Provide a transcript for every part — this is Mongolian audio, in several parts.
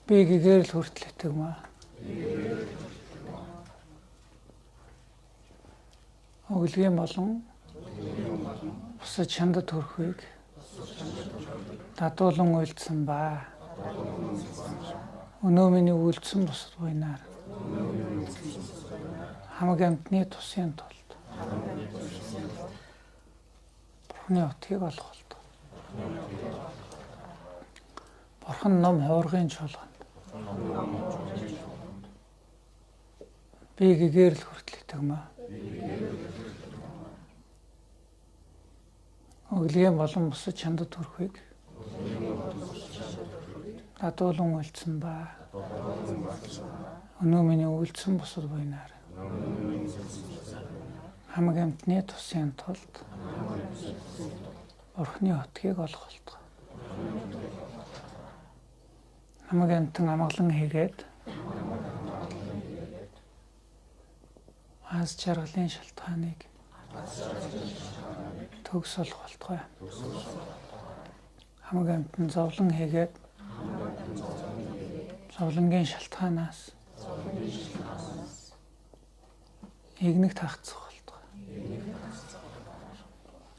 Би гэгэрэл хүртэл итгэмээ. Өглөгийн болон бусад чандад хүрэхийг дадуулан уйлдсан ба. Өнөө миний үйлдсэн бусад буйнаар хамаг амьтны тусын тулд Бурхны утгыг олох болтугай. Бурхан ном хуургын чуулганд би гэгэрэл хүртэл итгэмээ. Өглөгийн болон бусад чандад хүрэхийг дадуулан уйлдсан ба. Өнөө миний үйлдсэн бусад буйнаар хамаг амьтны тусын тулд Бурхны утгыг олох болтугай. Хамаг амьтан амгалан хийгээд аз жаргалын шалтгааныг төгс олох болтугай. Хамаг амьтан зовлон хийгээд зовлонгийн шалтгаанаас эгнэгт хагцах болтугай.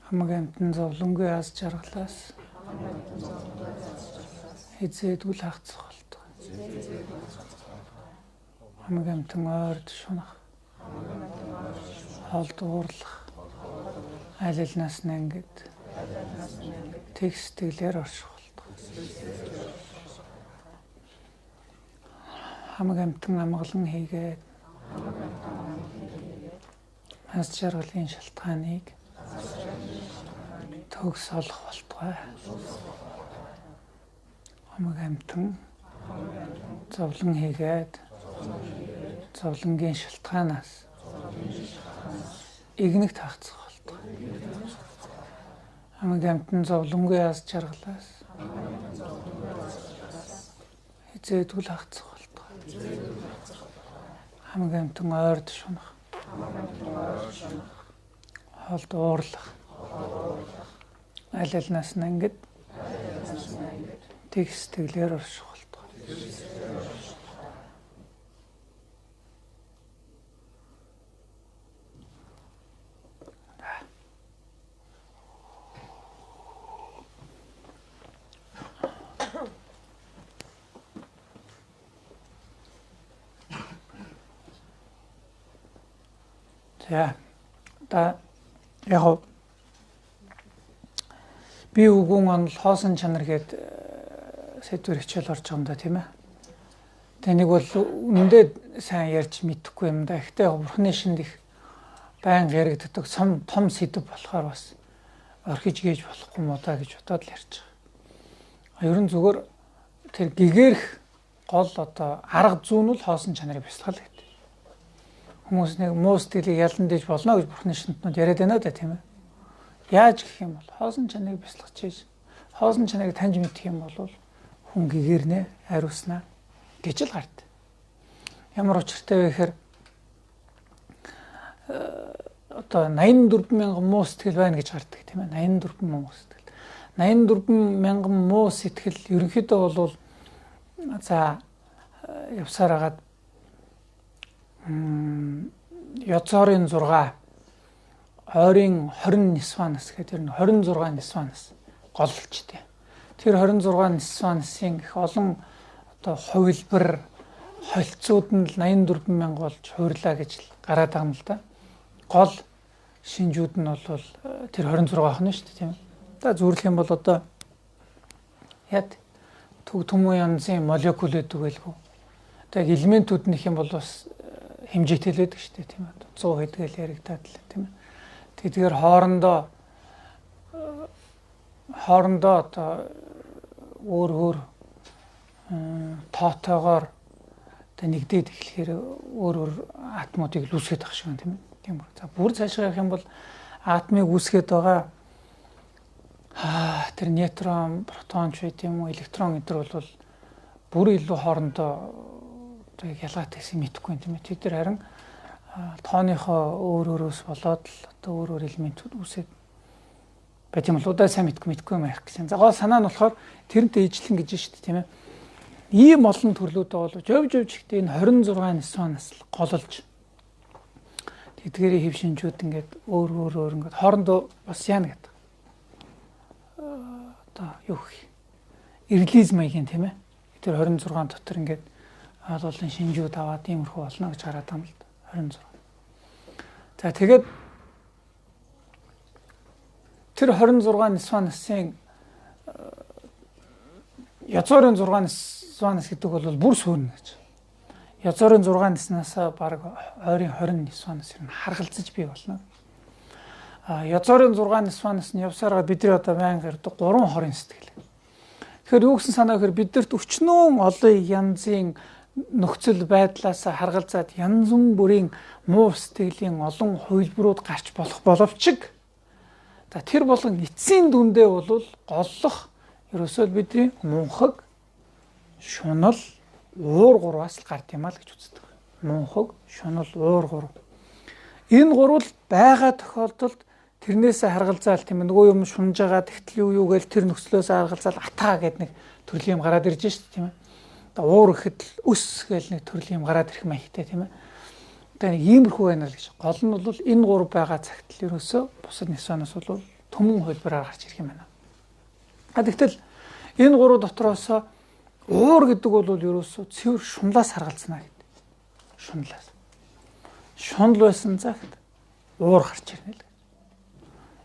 Хамаг амьтан зовлонгүй аз жаргалаас хизээдгүй л хагцах болтугай. Хамаг амьтан ойрд шунах, холд уурлах, аль алнаас нангид тэг сэтгэлээр орших болтугай. Хамаг амьтан амгалан хийгээд аз жаргалын шалтгааныг төгс олох болтугай. Хамаг амьтан зовлон хийгээд зовлонгийн шалтгаанаас эгнэгт хагцах болтугай. Хамаг амьтан зовлонгүй аз жаргалаас хизээдгүй л хагцах болтугай. Хамаг амьтан ойрд шунах, холд уурлах, аль алнаас нангид тэг сэтгэлээр орших болтугай. За та яг би үгүн онол хоосон чанар гээд сэдвэр хичээл орж байгаа юм да, тийм ээ. Тэгээ нэг бол үнэндээ сайн ярьж мэдэхгүй юм да. Гэхдээ Бурхны шинд их байнга яригддаг том сэдв болохоор бас орхиж гээж болохгүй мó да гэж бодоод л ярьж байгаа. Ер нь зүгээр тэр гэгэрх гол одоо арга зүүн нь л хоосон чанарыг бясалгал гэдэг. Хүмүүс нэг муу сэтгэлийг ялан дэж болно гэж Бурхны шинтнүүд яриад байна да, тийм ээ. Яаж гэх юм бол хоосон чанарыг бясалгаж хийж хоосон чанарыг таньж мэдэх юм бол хүн гэгэрнэ, ариуснаа гэж л гард. Ямар учиртай вэ гэхээр одоо 84 мянган муу сэтгэл байна гэж гардаг, тийм ээ. 84 мянган сэтгэл. 84 мянган муу сэтгэл ерөнхийдөө бол за явсаар хагаад Ёцорын 6, ойрын 20 нисванас гэдэг тэр 26 нисванас голлолчтой. Тэр 26 нисванасын их олон одоо хувилбар холцууд нь л 84 мянга болж хуурлаа гэж л гараад байгаа юм л да. Гол шинжүүд нь бол тэр 26 ах нь шүү дээ, тийм ээ. За зүрлэх юм бол одоо яд төг түмэн янзын молекул гэдэг байлгүй. Тэгээ элементүүд нь их юм бол бас хэмжээтэй л байдаг шүү дээ, тийм ээ. 100 хэдгээл яригадаад л, тийм ээ. Тэгэхээр хоорондоо одоо өөр өөр тоотойгоор одоо нэгдээд эхлэхээр өөр өөр атомуудыг л үүсгээд байгаа шиг байна, тийм ээ. Тийм үү. За бүр цаашаа явах юм бол атомыг үүсгээд байгаа тэр нейтрон, протон ч байт юм уу, электрон энэ төр бол бүр илүү хоорондоо одоо яг ялгаатай гэсэн мэдэхгүй юм, тийм ээ. Тэд нар харин тооныхоо өөр өөрөөс болоод л одоо өөр өөр элементүүд үүсээд байт юм л удаа сайн мэдэхгүй юм ярих гэсэн. За гол санаа нь болохоор тэрнтэй ижлэн гэж шүү дээ, тийм ээ. Ийм олон төрлүүд боловч явж явж ихтэй энэ 26 нисванаас л гололж тэдгээрийн хэв шинжүүд ингээд өөр өөр өөр ингээд хоорондоо бас яана гэдэг. Одоо юу гэх релиз маягийн тийм ээ. Тэр 26 дотор ингээд олон шинжүүд аваад иймэрхүү болно гэж гараад байгаа юм л да. 26. За тэгээд тэр 26 нисванасын язорын 6 нисванас гэдэг бол бүр сүүрнэ гэж. Язорын 6 ниснаас баг ойрын 20 нисванас ер нь харгалзаж бий болно. А язорын 6 нисванас нь явсараа бидний одоо байнга ярьдаг 3 хорын сэтгэл. Тэгэхээр юу гэсэн санаа гэхээр бидэрт өчнөөн олон янзын нөхцөл байдлаас харгалзаад янз бүрийн муу сэтгэлийн олон хувилбарууд гарч болох боловч за тэр болгон эцсийн дүндээ бол голлох ерөөсөө бидний мунхаг, шунал, уур гурваас л гард юм а л гэж үздэг. Мунхаг, шунал, уур гурав. Энэ гурвал байгаа тохиолдолд тэрнээсээ харгалзаал тийм нөгөө юм шунж байгаа тэгтэл юу юу гээл тэр нөхцлөөсөө харгалзаал атаа гэд нэг төрлийн юм гараад ирж шít тийм ээ. Одоо уур гэхэд л өс гээл нэг төрлийн юм гараад ирэх маягтай тийм ээ. Одоо нэг иймэрхүү байна л гэж. Гол нь бол энэ гурав байгаа цагт л ерөөсөө бусад нисванаас бол түмэн хувилбараар гарч ирэх юм байна. А тэгтэл энэ гурав дотроос уур гэдэг бол ерөөсөө цэвэр шунлаас харгалзнаа гэдэг. Шунлаас. Шунал байсан цагт уур гарч ирнэ л.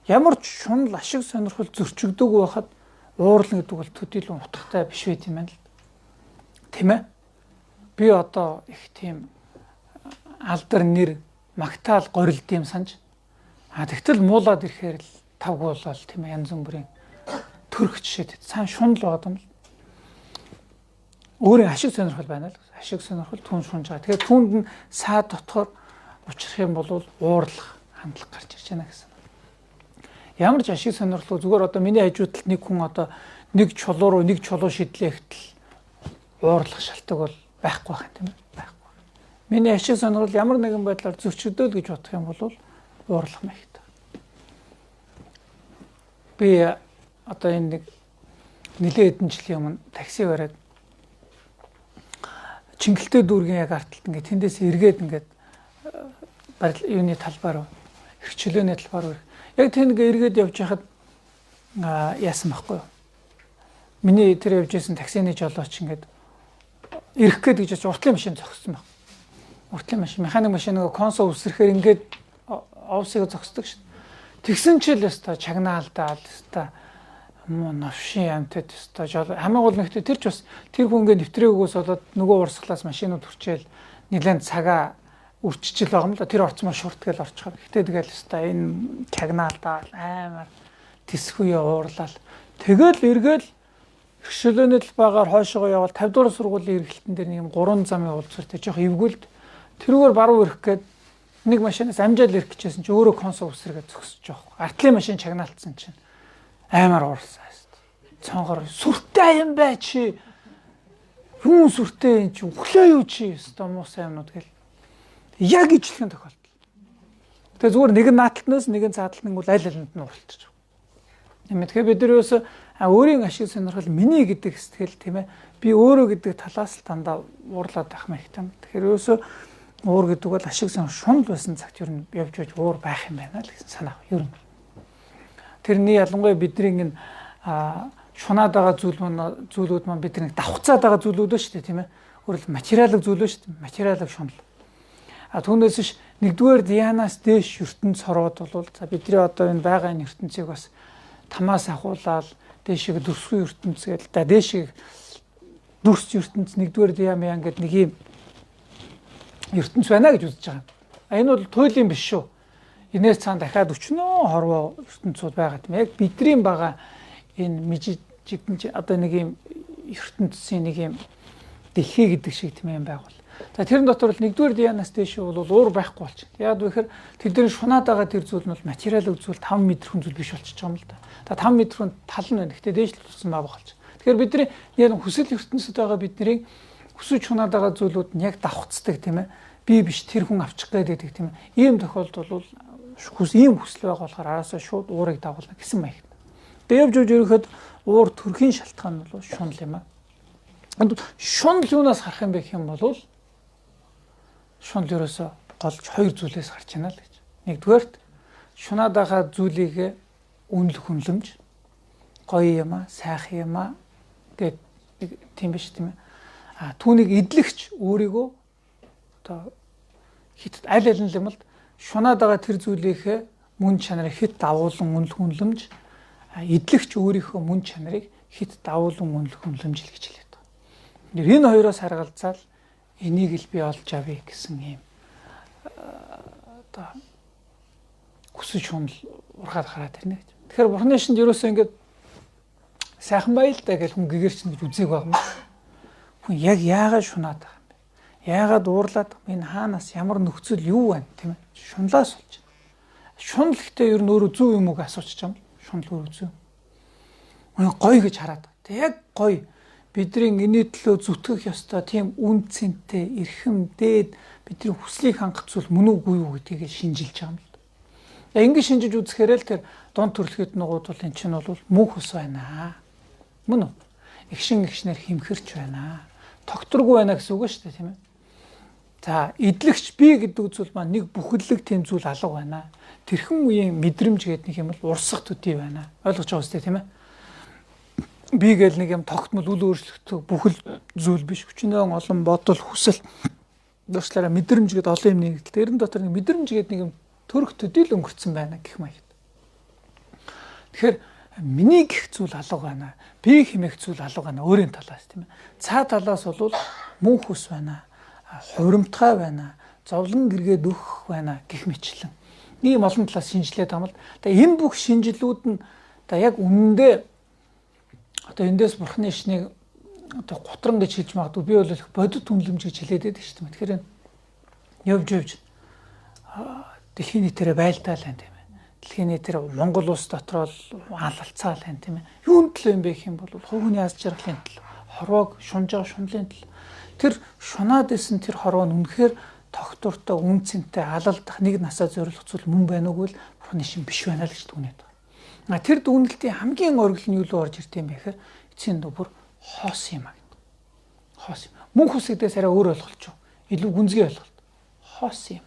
Ямар ч шунал ашиг сонирхол зөрчигдөөгүй байхад уурлан гэдэг бол төдийлөн утгатай биш байт юм байна л. Тийм ээ? Би одоо их тийм алдар нэр магтаал горилд юм санаж. А тэгтэл муулаад ирэхээр л тавгуулал тийм ээ янз бүрийн төрөх жишээд цаан шунал байгаа юм л. Өөрийн ашиг сонирхол байна л. Ашиг сонирхол түн шунж байгаа. Тэгэхээр түүнд нь саад дотор учрах юм бол уурлах хандлага гарч ирж байна гэсэн. Ямар ч ашиг сонирхол зүгээр одоо миний хажуу талд нэг хүн одоо нэг чулуу руу нэг чулуу шидлээ гэтэл уурлах шалтгаан бол байхгүй байх юм тийм ээ. Байхгүй. Миний ашиг сонирхол ямар нэгэн байдлаар зөрчигдөөл гэж бодох юм бол уурлах маягтай. Би одоо энэ нэг нэлээд хэдэн жилийн өмнө такси бариад Чингэлтэй дүүргийн яг ард талд ингээд тэндээс эргээд ингээд юуны талбай руу эрх чөлөөний талбай руу яг тэнд ингээд эргээд явж байхад яасан байхгүй юу? Миний тэр явж исэн таксины жолооч ингээд ирэх гээд гэж уртлын машин зогссон баг. Уртлын машин, механик машин нөгөө консо үсрэхээр ингээд овсыг зогсдог шин. Тэгсэн чил өстой чагнаалдаал өстой муу новшин амтад өстой жол хамгийн гол нэгтээ тэр ч бас тэр хүн ингээд нэвтрээгөөс болоод нөгөө урсгалаас машинууд хүрчээл нэлээд цагаа үрчичил байгаа юм л да. Тэр орцмоор шурт гээл орчихоор. Гэтэ тэгэл өстой энэ чагнаалдаал амар тэсхүйе уурлал. Тэгэл эргээл эрхчлөөний талбайгаар хойшоогоо явбал 50 дугаар сургуулийн эргэлтэн дээр нэг юм 3 замын уулзвартай жоох эвгүлд тэрүүгээр баруун ирэх гээд нэг машинаас амжаал ирэх гэжсэн чи өөрөө консо үсрэгээд зогсож байгаа. Артлын машин чагнаалтсан чинь амар уурсан. Цонгор сүртэй юм бай чи. Юун сүртэй юм чи өглөө юу чи өстой муусан юмнууд гэл. Яг ижлэхэн тохиолдол. Тэгээ зүгээр нэг нь нааталтнаас нэг нь цааталт нь бол аль алинд нь уралдаж байгаа. Тэгэхээр бид нар ерөөсөө өөрийн ашиг сонирхол миний гэдэг сэтгэл тийм ээ би өөрөө гэдэг талаас л дандаа уурлаад байх маягтай. Тэгэхээр ерөөсөө уур гэдэг бол ашиг сонирхол шунал байсан цагт ер нь явж явж уур байх юм байна л гэсэн санаа ер нь. Тэрний ялангуяа бидний энэ шунаад байгаа зүйлүүд маань бидний давхцаад байгаа зүйлүүд ба шүү дээ тийм ээ. Өөрөлд материалын зүйл ба шүү дээ. Материалын шунал. А түүнээс биш нэгдүгээр Дианаас дээш ертөнц хорвоод бол за бидний одоо энэ байгаа энэ ертөнцийг бас тамаас ахуулаад дээшийг дүрсгүй ертөнц гэдэл да дээшийг дүрс ертөнц нэгдүгээр Диамян гэдэг нэг юм ертөнц байна гэж үзэж байгаа. А энэ бол туйлын биш шүү. Энээс цаана дахиад өчнөө хорвоо ертөнцүүд байгаа тийм яг бидний байгаа энэ мижигдэн одоо нэг юм ертөнцийн нэг юм дэлхий гэдэг шиг тийм юм байгуул. За тэрэн дотор бол нэгдүгээр Дианаас дээш бол уур байхгүй болчихно. Яг гэхээр тэдний шунаад байгаа тэр зүйл нь бол материал зүйл 5 метрхэн зүйл биш болчихж байгаа юм л да. За 5 метрхэн тал нь байна. Гэхдээ дээш л тулсан баа болчих. Тэгэхээр бидний яг хүсэл ертөнцид байгаа бидний хүсэж шунаад байгаа зүйлүүд нь яг давхцдаг тийм ээ. Би биш тэр хүн авчих гээд байдаг тийм ээ. Ийм тохиолдолд бол ийм хүсэл байгаа болохоор араасаа шууд уурыг дагуулна гэсэн маягт. Тэгээ явж явж ерөнхийд уур төрхийн шалтгаан нь бол шунал юм аа. Шунал юунаас гарах юм бэ гэх юм бол шунал ерөөсөө голж хоёр зүйлээс гарч байна л гэж. Нэгдүгээрт шунаад байгаа зүйлийг үнэлэх үнэлэмж, гоё юм аа, сайхан юм аа гэд нэг тийм биш тийм ээ. А түүнийг эдлэгч өөрийгөө одоо хит аль аль нь юм л шунаад байгаа тэр зүйлийнхээ мөн чанарыг хит давуулан үнэлэх үнэлэмж, эдлэгч өөрийнхөө мөн чанарыг хит давуулан үнэлэх үнэлэмж л гэж хэлээд байгаа. Энэ хоёроос харгалзаал энийг л би олж авъя гэсэн юм одоо хүсэж шунал ургаад гараад ирнэ гэж. Тэгэхээр Бурхны шинд ерөөсөө ингээд сайхан байл та гэж хүн гэгэрчин гэж үзег байгаа юм. Хүн яг яагаад шунаад байгаа юм бэ? Яагаад уурлаад энэ хаанаас ямар нөхцөл юу байна тийм ээ? Шунлаас болж байна. Шунал гэхдээ ер нь өөрөө зөв юм уу гэж асуучих юм. Шунал өөрөө зөв. Үнэ гоё гэж хараад. Тэг яг гоё бидний энэний төлөө зүтгэх ёстой тийм үн цэнтэй эрхэм дээд бидний хүслийг хангах зүйл мөн үгүй юу гэдгийг шинжилж байгаа юм л. Ингэ шинжиж үзэхээр л тэр дунд төрөлхөд нугууд бол эн чинь бол мөнх ус байна. Мөн үү? Эгшин эгшнэр химхэрч байна. Тогтворгүй байна гэсэн үг шүү дээ, тийм ээ. За, эдлэгч би гэдэг зүйл маань нэг бүхэллэг тийм зүйл алга байна. Тэрхэн үеийн мэдрэмж гэдэг нэг юм бол урсгах төдий байна. Ойлгож байгаа үстэй, тийм ээ. Би гэл нэг юм тогтмол үл өөрчлөгдөх бүхэл зүйл биш. Хүчнэн олон бодол, хүсэл дуршлаараа мэдрэмж гэдэг олон юм нэгдэл. Тэрэн дотор нэг мэдрэмж гэдэг нэг юм төрөх төдийл өнгөрцөн байна гэх маягт. Тэгэхээр миний гих зүйл алга байна. Би хэмээх зүйл алга байна өөрийн талаас, тийм ээ. Цаа талаас бол мөн хүс байна. Хуримтгай байна. Зовлон гэргээд өгөх байна гэх мэтлэн. Ийм олон талаас шинжилээд байгаа юм л. Тэгээ энэ бүх шинжилүүд нь одоо яг үнэндээ одоо эндээс Бурхны шнийг одоо гутран гэж хэлж магадгүй, би бол их бодит үнэлэмж гэж хэлээд байдаг шүү дээ. Тэгэхээр явж явж дэлхийн нийтээрээ байлдаал байна, тийм ээ. Дэлхийн нийтээр Монгол улс дотроо алалцаал байна, тийм ээ. Юунд төлөө юм бэ гэх юм бол хувь хүний аз жаргалын төлөө, хорвоог шунж байгаа шунлын төлөө. Тэр шунаад исэн тэр хорвоо нь үнэхээр тогтвортой, үн цэнтэй, алалдах нэг насаа зориулах зүйл мөн байна уу гэвэл Бурхны шин биш байна л гэж дүгнээд байгаа. Тэр дүгнэлтийн хамгийн оргил нь юу руу орж ирд юм бэ гэхээр эцсийн дүү бүр хоос юм а гэдэг. Хоос юм. Мөнх ус гэдээс арай өөр ойлголт ч. Илүү гүнзгий ойлголт. Хоос юм.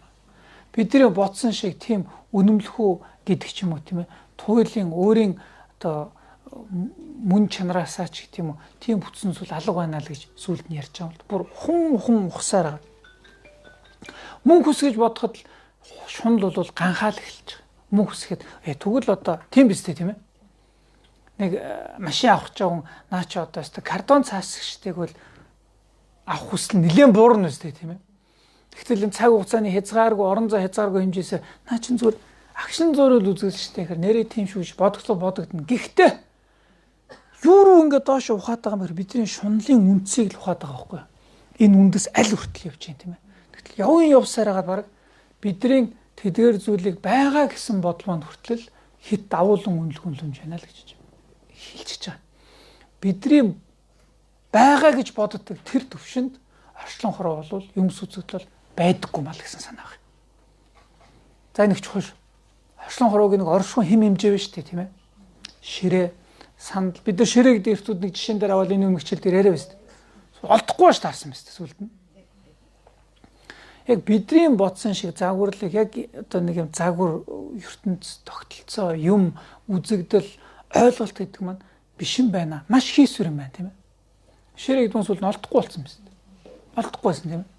Бидний бодсон шиг тийм үнэмлэхүү гэдэг ч юм уу, тийм ээ. Туйлын өөрийн одоо мөн чанараасаа ч гэх юм уу тийм бүтсэн зүйл алга байна л гэж сүлд нь ярьж байгаа юм. Бүр хүн ухсаар байгаа. Мөнх ус гэж бодоход шунал бол ганхаал эхэлж байгаа. Мөнх ус гэхэд тэгвэл одоо тийм биз дээ, тийм ээ. Нэг машин авах гэж байгаа хүн наа чи одоо өстө картон цаасгчтэйг бол авах хүсэл нэлээд буурна үстэй, тийм ээ. Тэгтэл энэ цаг хугацааны хязгааргүй, орон зай хязгааргүй хэмжээсээ наа чин зүгээр агшин зурвал үзүүлжтэй гэхээр нэрээ тийм шүү гэж бодогдлоо бодогдно. Гэхдээ юу руу ингээд доош ухаад байгаа юм бэ? Бидний шунлын үндсийг л ухаад байгаа байхгүй юу? Энэ үндэс аль хүртэл явж байна, тийм ээ. Тэгтэл явын явсаар хагаад баг бидний тэдгээр зүйлийг байгаа гэсэн бодол манд хүртэл хит давуулан үнэлэх үнэлэмж байна л гэж хэлчихэж байгаа. Бидний байгаа гэж боддог тэр төвшөнд орчлон хороо бол юм сүзэгдэл байдаггүй мал гэсэн санаа байна. За, нэг чухал шүү. Орчлон хороогийн нэг оршихуй хэм хэмжээ биш үү, тийм ээ. Ширээ, сандал. Бид нар ширээ гэдэг эртүүд нэг жишээн дээр аваад энэ өмнөх хичээл дээр яриа биз. Олдохгүй баш таарсан биз сүлд нь. Яг бидний бодсон шиг загварлыг яг одоо нэг юм загвар ертөнц тогтолцоо юм үзэгдэл ойлголт гэдэг маань биш юм байна. Маш хийсвэр юм байна, тийм ээ. Ширээ гэдэг нь сүлд нь олдохгүй болсон биз. Олдохгүй байсан, тийм ээ.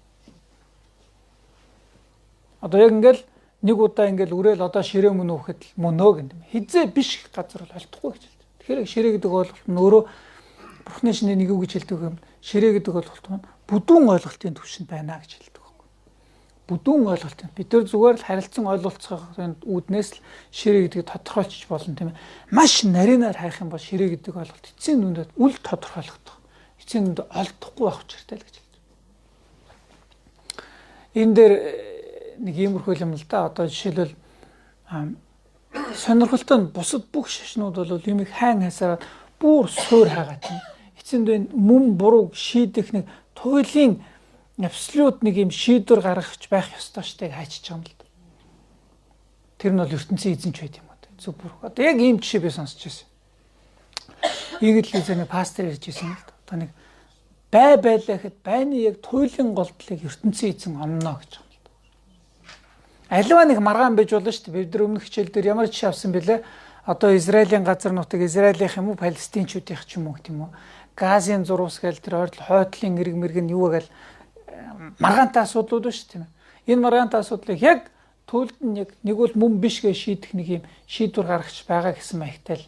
Одоо яг ингээл нэг удаа ингээл үрээл одоо ширээ мөн үү гэхэд мөн өө гэнэ. Хизээ биш газар бол олдохгүй гэж хэлдэг. Тэгэхээр ширээ гэдэг ойлголт нь өөрөө Бурхны шинэ нэг юу гэж хэлдэг юм. Ширээ гэдэг ойлголт нь бүдүүн ойлголтын түвшинд байна гэж хэлдэг байхгүй. Бүдүүн ойлголт. Бид нар зүгээр л харилцан ойлголцохын үүднээс л ширээ гэдгийг тодорхойлчих болно, тийм ээ. Маш нарийнаар хайх юм бол ширээ гэдэг ойлголт эцсийн дүндээ үл тодорхойлогдох. Эцсийн дүндээ олдохгүй байх учиртай л гэж хэлдэг. Энэ дээр нэг иймэрхүү юм л да. Одоо жишээлбэл сонирхолтой нь бусад бүх шашнууд бол юмыг сайн хайсараад бүр суур хайгаа, тийм. Эцсийн дүнд мөн бурууг шийдэх нэг туйлын абсолют нэг юм шийдвэр гаргах байх ёстой штэ хайчиж байгаа юм л да. Тэр нь бол ертөнцийн эзэнч байт юм уу. Зүг бүр. Одоо яг ийм жишээ би сонсч байсан. Игэл эзэний пастор ярьж байсан юм л да. Одоо нэг Бай байлаа гэхэд байны яг туйлын голдлыг ертөнцийн эзэн онно гэж байна л да. Аливаа нэг маргаан байж болно шүү дээ. Бид нар өмнөх хичээл дээр ямар жишээ авсан бэлээ? Одоо Израилийн газар нутаг Израилийн юм уу, Палестинчүүдийнх ч юм уу гэх юм уу? Газын зурвас гээл тэр ойртол хойдлын эрг мэрэг нь юу гээл маргаантай асуудлууд шүү дээ, тийм ээ. Энэ маргаантай асуудлыг яг туйлд нь яг нэг бол мөн биш гэж шийдэх нэг юм шийдвэр гаргах байгаа гэсэн маягтай л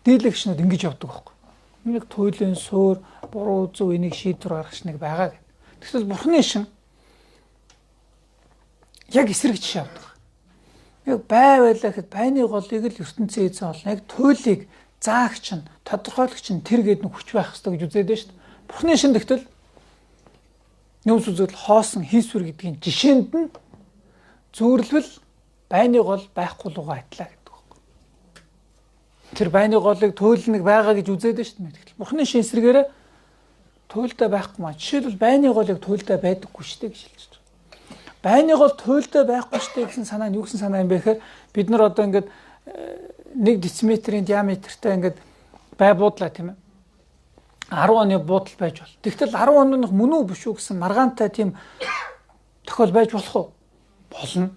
дийлэгчнүүд ингэж явдаг байхгүй. Нэг туйлын суур, буруу зөв энийг шийдвэр гаргах нэг байгаа гэх. Тэгвэл Бурхны шин яг эсрэг жишээ авдаг. Яг бай байлаа гэхэд байны голыг л ертөнцийн эзэн олно. Яг туйлыг заагч нь, тодорхойлогч нь тэр гээд нэг хүч байх хэрэгтэй гэж үзээд байна шүү дээ. Бурхны шин тэгтэл нөөц үзэл хоосон хийсвэр гэдгийн жишээнд нь зүүрлвэл байны гол байхгүй лугаа адилаа гэдэг байхгүй. Тэр байны голыг туйлныг байгаа гэж үзээд байна шүү дээ. Тэгтэл Бурхны шин эсрэгээрээ туйлдаа байхгүй маа. Жишээлбэл байны голыг туйлдаа байдаггүй шүү дээ гэж хэлж байна. Байны гол туйлдаа байхгүй шүү дээ гэсэн санаа нь юу гэсэн санаа юм бэ гэхээр бид нар одоо ингээд 1 дециметрийн диаметртэй ингээд бай буудлаа, тийм ээ. 10 оны буудал байж бол. Тэгтэл 10 оных мөн үү биш үү гэсэн маргаантай тийм тохиол байж болох уу? Болно.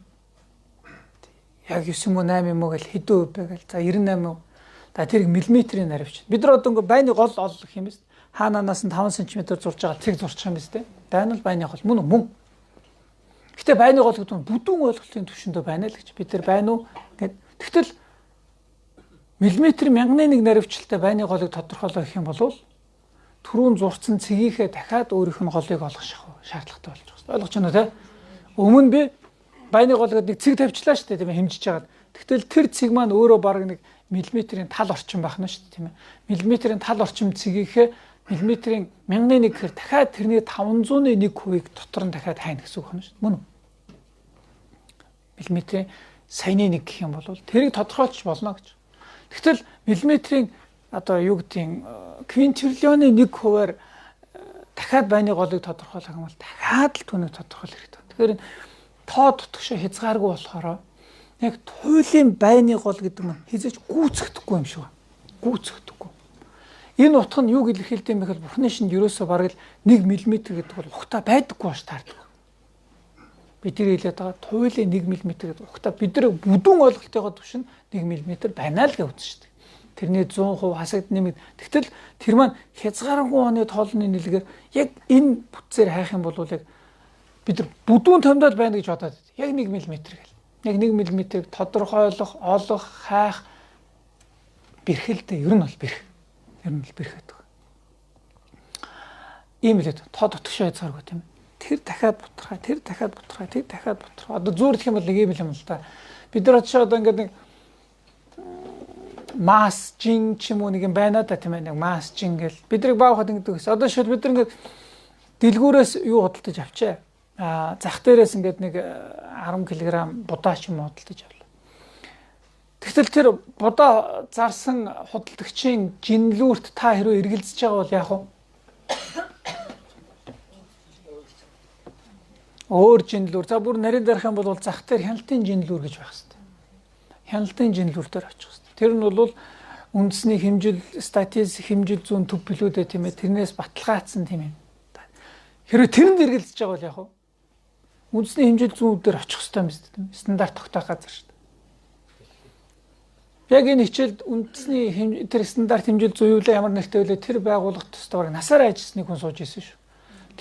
Яг 9 юм уу 8 юм уу гэл хэдэн хувь бэ гэл. За 98%. За тэрийг миллиметрийн наривч. Бид нар одоо ингээ байны гол ол гэх юм биз. Хаанаас нь 5 см зурж байгаа цэг зурчих юм биз дээ. Дайн бол байны гол мөн үү? Мөн. Гэтэ байны гол гэдэг нь бүдүүн ойлголтын түвшиндөө байна л гэж. Бид нар байна уу гэд. Тэгтэл миллиметр 1001 наривчлалтай байны голыг тодорхойлох гэх юм бол түрүүн зурцсан цэгийнхээ дахиад өөрийнх нь голыг олох шаардлагатай болж байгаа. Ойлгож байна уу те? Өмнө би байны гол гэдэг нэг цэг тавьчлаа шүү дээ, тийм ээ, хэмжиж хагаад. Тэгтэл тэр цэг маань өөрөө бараг нэг миллиметрийн тал орчим байх нь шүү дээ, тийм ээ. Миллиметрийн тал орчим цэгийнхээ миллиметрийн 1001 гэхээр дахиад тэрний 501 хувийг дотор нь дахиад хайна гэсэн үг байна шүү дээ. Мөн үү? Миллиметрийн саяны нэг гэх юм бол тэрийг тодорхойлж болно гэж. Тэгтэл миллиметрийн одоо юу гэдгийг квинтриллионы 1 хувиар дахиад байны голыг тодорхойлох юм бол дахиад л түүнийг тодорхойлох хэрэгтэй. Тэгэхээр тоо дутагшаа хязгааргүй болохоор яг туйлын байны гол гэдэг нь хизээч гүйцэгдэхгүй юм шиг байна. Гүйцэгдэхгүй. Энэ утга нь юуг илэрхийлдэг юм бэ гэхээр Бурхны шинд ерөөсөө бараг л 1 мм гэдэг бол ухтаа байдаггүй баш таардаг. Бид нар хэлээд байгаа туйлын 1 мм гэдэг ухтаа бид нар бүдүүн ойлголтойгоо түвшин 1 мм байна л гэж үзсэн шүү дээ. Тэрний 100% хасагд нэмэгд. Тэгтэл тэр маань хязгааргүй оны тоолны нэлгээр яг энэ бүтцээр хайх юм бол яг бид нар бүдүүн томдол байна гэж бодоод яг 1 мм гэл. Яг 1 мм-ийг тодорхойлох, олох, хайх бэрхэлдээ ер нь бол бэрх. Ер нь бол бэрх гэдэг. Ийм л тоо дотгошоо хязгааргүй, тийм ээ. Тэр дахиад бутархай, тэр дахиад бутархай, тэр дахиад бутархай. Одоо зүүрлэх юм бол нэг ийм л юм л та. Бид нар очиж одоо ингээд нэг масс жин ч юм уу нэг юм байна да, тийм ээ, нэг масс жин гэл бид нарыг баахад ингэдэг гэсэн. Одоо шил бид нар ингээд дэлгүүрээс юу худалдаж авчээ. Аа зах дээрээс ингээд нэг 10 кг будаа ч юм уу худалдаж авлаа. Тэгтэл тэр будаа зарсан худалдагчийн жинлүүрт та хэрвээ эргэлзэж байгаа бол яах вэ? Өөр жинлүүр. За бүр нарийн дарах юм бол зах дээр хяналтын жинлүүр гэж байх хэрэгтэй. Хяналтын жинлүүр дээр очих хэрэгтэй. Тэр нь бол үндэсний хэмжил, статистик хэмжил зүүн төв билүүдээ, тийм ээ, тэрнээс баталгаажсан тийм юм. Хэрвээ тэрэнд эргэлзэж байгаа бол яах вэ? Үндэсний хэмжил зүүнүүдээр очих хэрэгтэй юм биз дээ. Стандарт тогтоох газар шүү дээ. Яг энэ хичээлд үндэсний тэр стандарт хэмжил зүй юу лээ ямар нэртэй вэ? Тэр байгууллагт төстэй бараг насаараа ажилласны хүн сууж исэн шүү.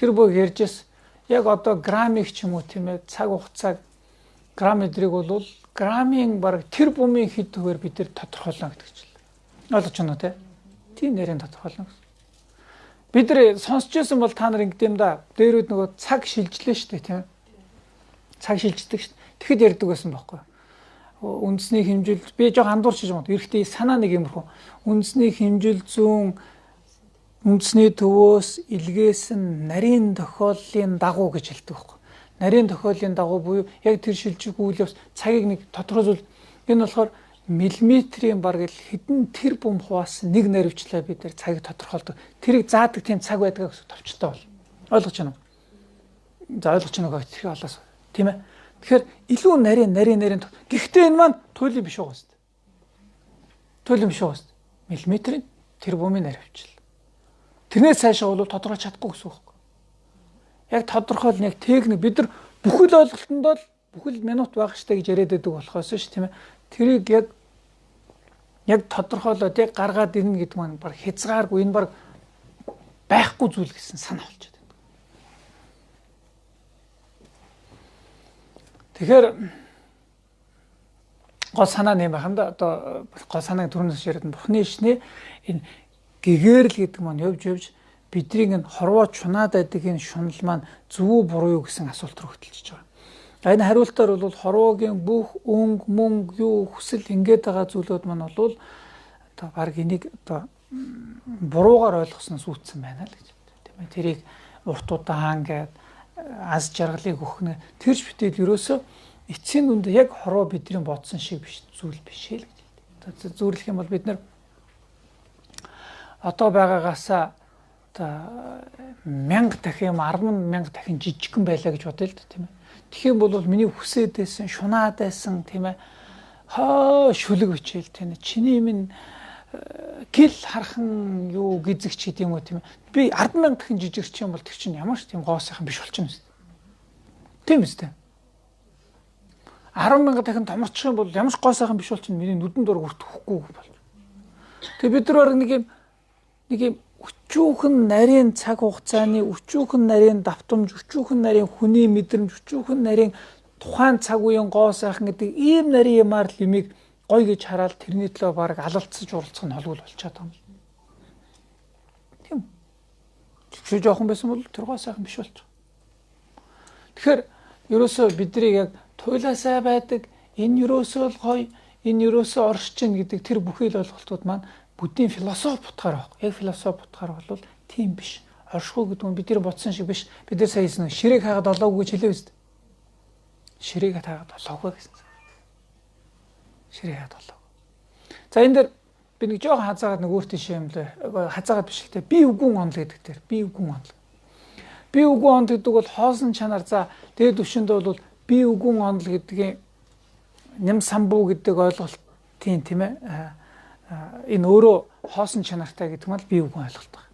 Тэр бог ярьжээс яг одоо граммыг ч юм уу, тийм ээ, цаг хугацааг грамм эдрийг бол граммын бараг тэр бумын хэд төвөр бид тэр тодорхойлно гэдэг чинь. Ойлгож байна уу те? Тийм нэрийн тодорхойлно гэсэн. Бид нар сонсч байсан бол та нар ингэдэм да. Дээрүүд нөгөө цаг шилжлээ шүү дээ, тийм ээ. Цаг шилждэг шүү дээ. Тэгэхэд ярьдаг байсан байхгүй. Үндэсний хэмжил би жоох андуурч юм. Эрэхтэй санаа нэг юмрхүү. Үндэсний хэмжил зүүн үндэсний төвөөс илгээсэн нарийн тохиоллын дагуу гэж хэлдэг байхгүй. Нарийн тохиоллын дагуу буюу яг тэр шилжих үйл явц цагийг нэг тодорхой зүйл энэ болохоор миллиметрийн бараг л хэдэн тэр бум хуваасан нэг наривчлаа бид нар цагийг тодорхойлдог. Тэрийг заадаг тийм цаг байдаг гэсэн товчтой бол. Ойлгож байна уу? За ойлгож байна уу гэх олоос. Тийм ээ. Тэгэхээр илүү нарийн нарийн нарийн. Гэхдээ энэ маань туйлын биш байгаа шүү дээ. Туйлын биш байгаа шүү дээ. Миллиметрийн тэр бумын наривчил. Тэрнээс цаашаа бол тодорхойлж чадахгүй гэсэн үг. Яг тодорхойл нэг техник бид нар бүхэл ойлголтонд л бүхэл минут байх штэ гэж яриад байдаг болохоос ш тийм ээ. Тэрийг яг тодорхойлоод яг гаргаад ирнэ гэдэг маань баг хязгааргүй, энэ баг байхгүй зүйл гэсэн санаа болчиход байдаг. Тэгэхээр гол санаа нь юм байна да. Одоо гол санааг түрүүнээс яриад Бурхны ишний энэ гэгэрэл гэдэг маань явж явж бидний энэ хорвоо чунаад байдаг энэ шунал маань зөв үү буруу юу гэсэн асуулт руу хөтөлж байгаа. Энэ хариултаар бол хорвоогийн бүх өнгө, мөнгө, юу хүсэл ингээд байгаа зүйлүүд маань бол одоо баг энийг одоо буруугаар ойлгосноос үүссэн байна л гэж. Тийм ээ. Тэрийг урт удаан гээд аз жаргалыг өгөх нэ. Тэрч битэл ерөөсөө эцсийн дүнд яг хорвоо бидний бодсон шиг биш зүйл биш л гэж хэлдэг. Зүүрлэх юм бол бид нар одоо байгаагаасаа одоо 1000 дахин юм 10,000 дахин жижигхэн байлаа гэж бодъё л да, тийм ээ. Тэгэх юм бол миний хүсээд байсан, шунаад байсан, тийм ээ. Хоо шүлэг бичээл тийм ээ. Чиний минь гэл хархан юу гизэгч гэдэг юм уу, тийм ээ. Би 10,000 дахин жижигэрч юм бол тэр чинь ямар ч тийм гоо сайхан биш болчихно юм. Тийм үстэй. 10,000 дахин томорчих юм бол ямар ч гоо сайхан биш болчихно, миний нүдэн дург өртөхгүй болж. Тэгээ бид нар нэг юм өчүүхэн нарийн цаг хугацааны, өчүүхэн нарийн давтамж, өчүүхэн нарийн хүний мэдрэмж, өчүүхэн нарийн тухайн цаг үеийн гоо сайхан гэдэг ийм нарийн юмар л юмыг гоё гэж хараад тэрний төлөө баг алалцаж уралцах нь холгүй болчиход байгаа юм. Тийм. Зөвшөө жоохон байсан бол тэр гоо сайхан биш болчих. Тэгэхээр ерөөсөө бидний яг туйлаасаа байдаг, энэ ерөөсөө л гоё, энэ ерөөсөө оршиж гэдэг тэр бүхий л ойлголтууд маань буддийн философи утгаар баг. Яг философи утгаар бол тийм биш. Оршихуй гэдэг нь бид нар бодсон шиг биш. Бид нар сая хэлсэн ширээг хаагаад олоогүй гэж хэлээ үст. Ширээг хаагаад олоогүй гэсэн. Ширээг хаагаад олоогүй. За энэ дээр би нэг жоохон хазаагаад нэг өөр тийш юм лээ. Хазаагаад биш л те. Би үгүн онл гэдэг дээр. Би үгүн онл. Би үгүн онл гэдэг бол хоосон чанар. За дээд түвшинд бол би үгүн онл гэдгийн ням самбуу гэдэг ойлголтын тийм ээ. Энэ өөрөө хоосон чанартай гэдэг нь би үгүн ойлголт байна.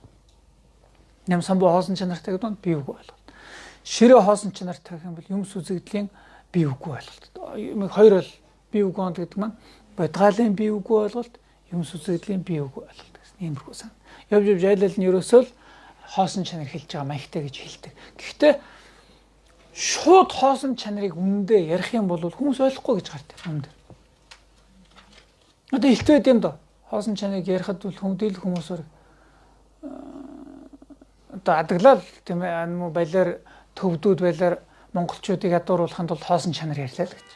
Ням самбуу хоосон чанартай гэдэг нь би үгүн ойлголт. Ширээ хоосон чанартай гэх юм бол юмс үзэгдлийн би үгүн ойлголт. Хоёр бол би үгүн онл гэдэг маань бодгаалын би үгүн ойлголт, юмс үзэгдлийн би үгүн ойлголт гэсэн иймэрхүү сан. Явж явж айлал нь ерөөсөө л хоосон чанар хэлж байгаа маягтай гэж хэлдэг. Гэхдээ шууд хоосон чанарыг үнэндээ ярих юм бол хүмүүс ойлгохгүй гэж гардаг юм дээр. Одоо илтвэд юм доо. Хоосон чанарыг ярихад бол хүмүүс хүмүүсээр одоо адаглал тийм ээ муу балиар төвдүүд балиар монголчуудыг ядууруулахын тулд хоосон чанар ярьлаа л гэж.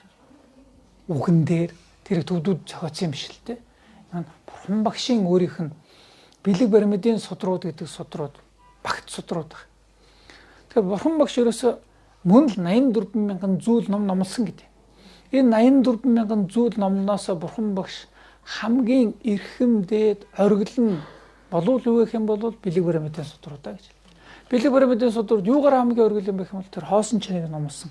Үгэн дээр тэр төвдүүд зохиоцсон юм биш л дээ. Энэ бурхан багшийн өөрийнх нь бэлэг баримтын судрууд гэдэг судрууд багт судрууд баг. Тэгэхээр бурхан багш ерөөсөө мөн л 84 мянган зүйл ном номлосон гэдэг. Энэ 84 мянган зүйл номноос бурхан багш хамгийн эрхэм дээд оргил нь болов юу гэх юм бол бэлэг баримтын судруудаа гэж. Бэлэг баримтын судрууд юугаар хамгийн оргил юм бэ гэх юм бол тэр хоосон чанарыг номлосон.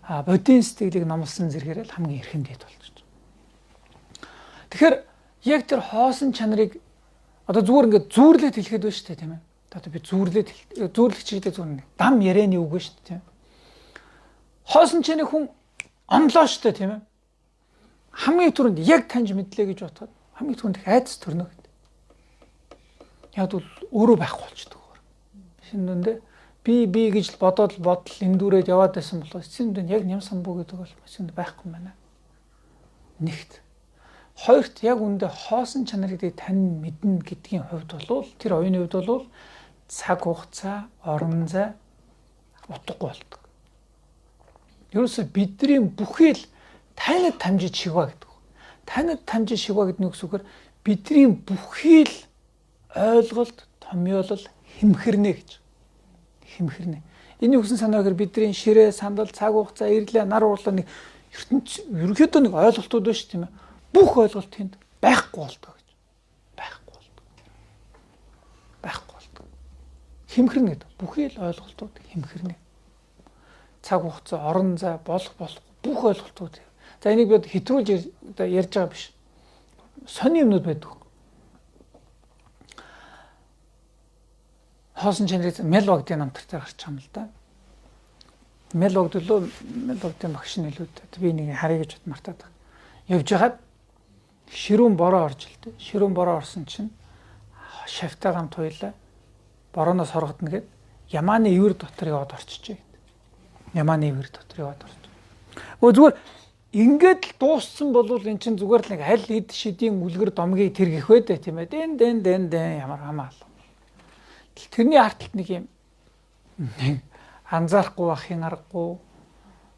А бодийн сэтгэлийг номлосон зэрэгээр л хамгийн эрхэм дээд болчих. Тэгэхээр яг тэр хоосон чанарыг одоо зүгээр ингээд зүүрлээд хэлэхэд байна шүү дээ, тийм ээ. Одоо би зүүрлээд зүүрлэгч гэдэг зүгээр нэг дам ярианы үг шүү дээ, тийм ээ. Хоосон чанарыг хүн онлоо шүү дээ, тийм ээ. Хамгийн түрүүнд яг таньж мэдлээ гэж бодоход хамгийн түрүүнд айдас төрнө гэдэг. Яг бол өөрөө байхгүй болчихдог. Шинэ дүндээ би гэж л бодоод бодол эндүүрээд яваад байсан болоо эцсийн дүнд яг ням самбуу гэдэг бол эцсийн байхгүй юм байна. Нэгт. Хоёрт яг үндэ хоосон чанар гэдгийг тань мэднэ гэдгийн хувьд бол тэр оюуны хувьд бол цаг хугацаа, орон зай утгагүй болдог. Ерөөсө бидний бүхий л танид тамжиж шигва гэдэг. Танид тамжиж шигва гэдэг нь үгээр бидний бүхий л ойлголт, томьёолол хэмхэрнэ гэж. Хэмхэрнэ. Эний үгсэн санаа гэхээр бидний ширээ, сандал, цаг хугацаа, ирлээ, нар уурлаа нэг ертөнц ерөнхийдөө нэг ойлголтууд байна шүү тийм ээ. Бүх ойлголт тэнд байхгүй болдог гэж. Байхгүй болдог. Байхгүй болдог. Хэмхэрнэ гэдэг. Бүхий л ойлголтууд хэмхэрнэ. Цаг хугацаа, орон зай, болох бүх ойлголтууд. За энийг би хэтрүүлж ярьж байгаа биш. Сони юмнууд байдаг. хоосон чанарыг Мелвагдын намтартай гарч байгаа юм л да. Мелвагд лөө Мелвагдын багш нь илүү би нэг харъя гэж мартаад байгаа. Явж хахад ширүүн бороо орж ил тэ. Ширүүн бороо орсон чинь шавтай гамт хоёлаа борооноос хоргодно гэд Ямааны ивэр дотор яваад орчижээ гэд. Ямааны ивэр дотор яваад орч. Өө зүгээр ингээд л дууссан бол эн чинь зүгээр л нэг аль эд шидийн үлгэр домгийг тэргэх вэ дээ тийм ээ. Дэн дэн дэн дэн ямар хамаал. Тэрний арталт нэг юм анзаарахгүй байхын аргагүй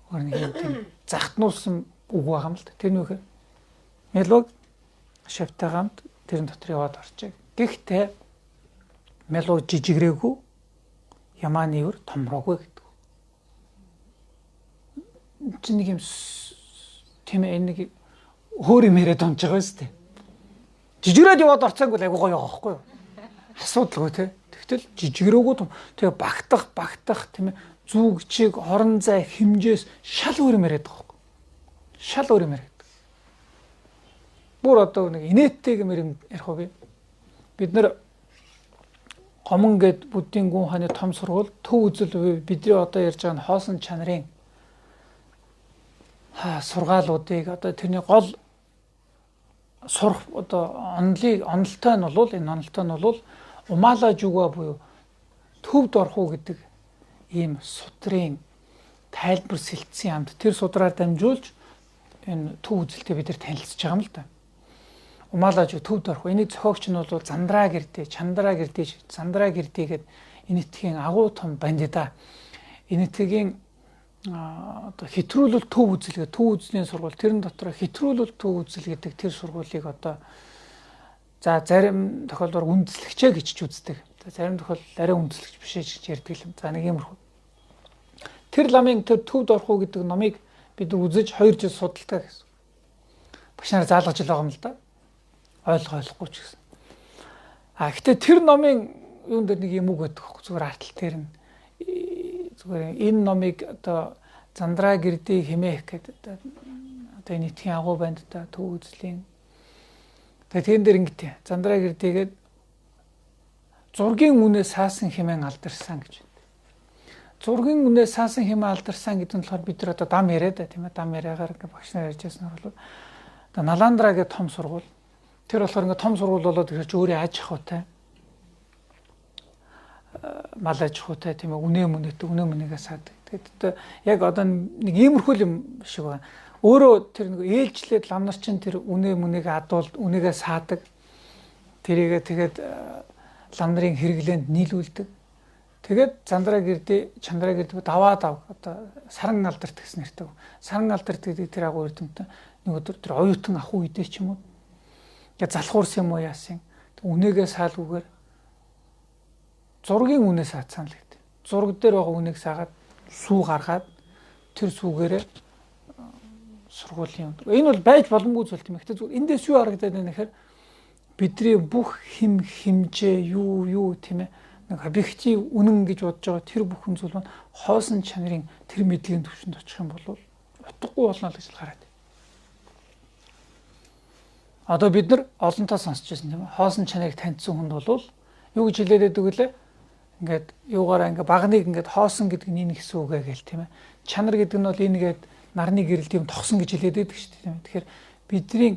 өөр нэг юм тийм захтнуулсан үг байгаа юм л да. Тэр нь юу гэхээр Мелог шавтай гамт тэрэн дотор яваад орчээ. Гэхдээ Мелог жижигрээгүй, Ямааны ивэр томроогүй гэдэг. Чи нэг юм тийм ээ энэ нэг хөөр юм яриад унж байгаа юм дээ. Жижигрээд яваад орцоонгүй л айгуу гоё байгаа байхгүй юу? Асуудалгүй те. Тэгтэл жижигрээгүй том. Тэгээ багтах багтах тийм ээ зүг чиг орон зай хэмжээс шал өөр юм яриад байгаа байхгүй. Шал өөр юм яриад. Бүр одоо нэг инээдтэй гэмээр юм ярих уу би. Бид нэр гомон гэд буддийн гүн хааны том сургууль төв үзэл буюу бидний одоо ярьж байгаа нь хоосон чанарын сургаалуудыг одоо тэрний гол сурах одоо онолыг онолтой нь бол энэ онолтой нь бол умаалаа жүга буюу төвд орох уу гэдэг ийм судрын тайлбар сэлтсэн амт тэр судраар дамжуулж энэ төв үзэлтэй бид нар танилцж байгаа юм л да. Умаалаа жүг төвд орох. Энийг зохиогч нь бол Зандраа гэрдээ, Чандраа гэрдээ, Зандраа гэрдээ гэд Энэтхэгийн агуу том бандида. Энэтхэгийн одоо хэтрүүлэл төв үзэл гэдэг төв үзлийн сургууль тэрэн дотор хэтрүүлэл төв үзэл гэдэг тэр сургуулийг одоо за зарим тохиолдолд үндэслэгчээ гэж ч үздэг. За зарим тохиолдолд арай үндэслэгч биш гэж ярьдаг юм. За нэг иймэрхүү. Тэр ламын тэр төвд орох уу гэдэг номыг бид үзэж 2 жил судалдаг гэсэн. Багш нар заалгаж л байгаа юм л да. Ойлгоо ойлгохгүй ч гэсэн. А гэтээ тэр номын юун дээр нэг юм үг байдаг хөөх зүгээр артал тэр нь зүгээр энэ номыг одоо Зандраа гэрдий хэмээх гэдэг одоо энэ этхийн агуу банд та төв үзлийн. Тэгээ тэрэн дээр ингэтээ. Зандраа гэрдийгээд зургийн үнэ саасан хэмээн алдарсан гэж байна. Зургийн үнэ саасан хэмээн алдарсан гэдэг нь болохоор бид нар одоо дам яриад тийм ээ дам яриагаар ингээ багш нар ярьж байсан нь бол одоо Наландра гэдэг том сургууль. Тэр болохоор ингээ том сургууль болоод ирэхэд өөрийн аж ахуйтай мал аж ахуйтай тийм ээ үнэ мөнөтэй үнэ мөнийгээ саадаг. Тэгээд одоо яг одоо нэг иймэрхүү юм шиг байна. Өөрөө тэр нэг ээлжлээд лам нар чинь тэр үнэ мөнийг адуул үнийгээ саадаг. Тэрийгээ тэгээд лам нарын хэрэглээнд нийлүүлдэг. Тэгээд Зандраа гэрдээ, Чандраа гэрдээ даваа дав одоо саран алдарт гэсэн нэртэй. Саран алдарт гэдэг тэр агуу эрдэмтэн нэг өдөр тэр оюутан ах үедээ ч юм уу. Тэгээ залхуурсан юм уу яасан. Үнээгээ саалгүйгээр зургийн үнээ саацсан л гэдэг. Зураг дээр байгаа үнээг саагаад сүү гаргаад тэр сүүгээрээ сургуулийн. Энэ бол байж боломгүй зүйл тийм ээ. Гэтэ зүгээр эндээс юу харагдаад байна гэхээр бидний бүх хим химжээ юу юу тийм ээ нэг объектив үнэн гэж бодож байгаа тэр бүхэн зүйл маань хоосон чанарын тэр мэдлэгийн түвшинд очих юм бол утгагүй болно л гэж хараад. Одоо бид нар олонтаа сонсч байсан тийм ээ. Хоосон чанарыг таньдсан хүнд бол юу гэж хэлээд байдаг вүлээ? Ингээд юугаараа ингээд багныг ингээд хоосон гэдэг нь энэ гэсэн үг ээ гэл тийм ээ. Чанар гэдэг нь бол энэ гээд нарны гэрэлт юм тогсон гэж хэлээд байдаг шүү дээ тийм ээ. Тэгэхээр бидний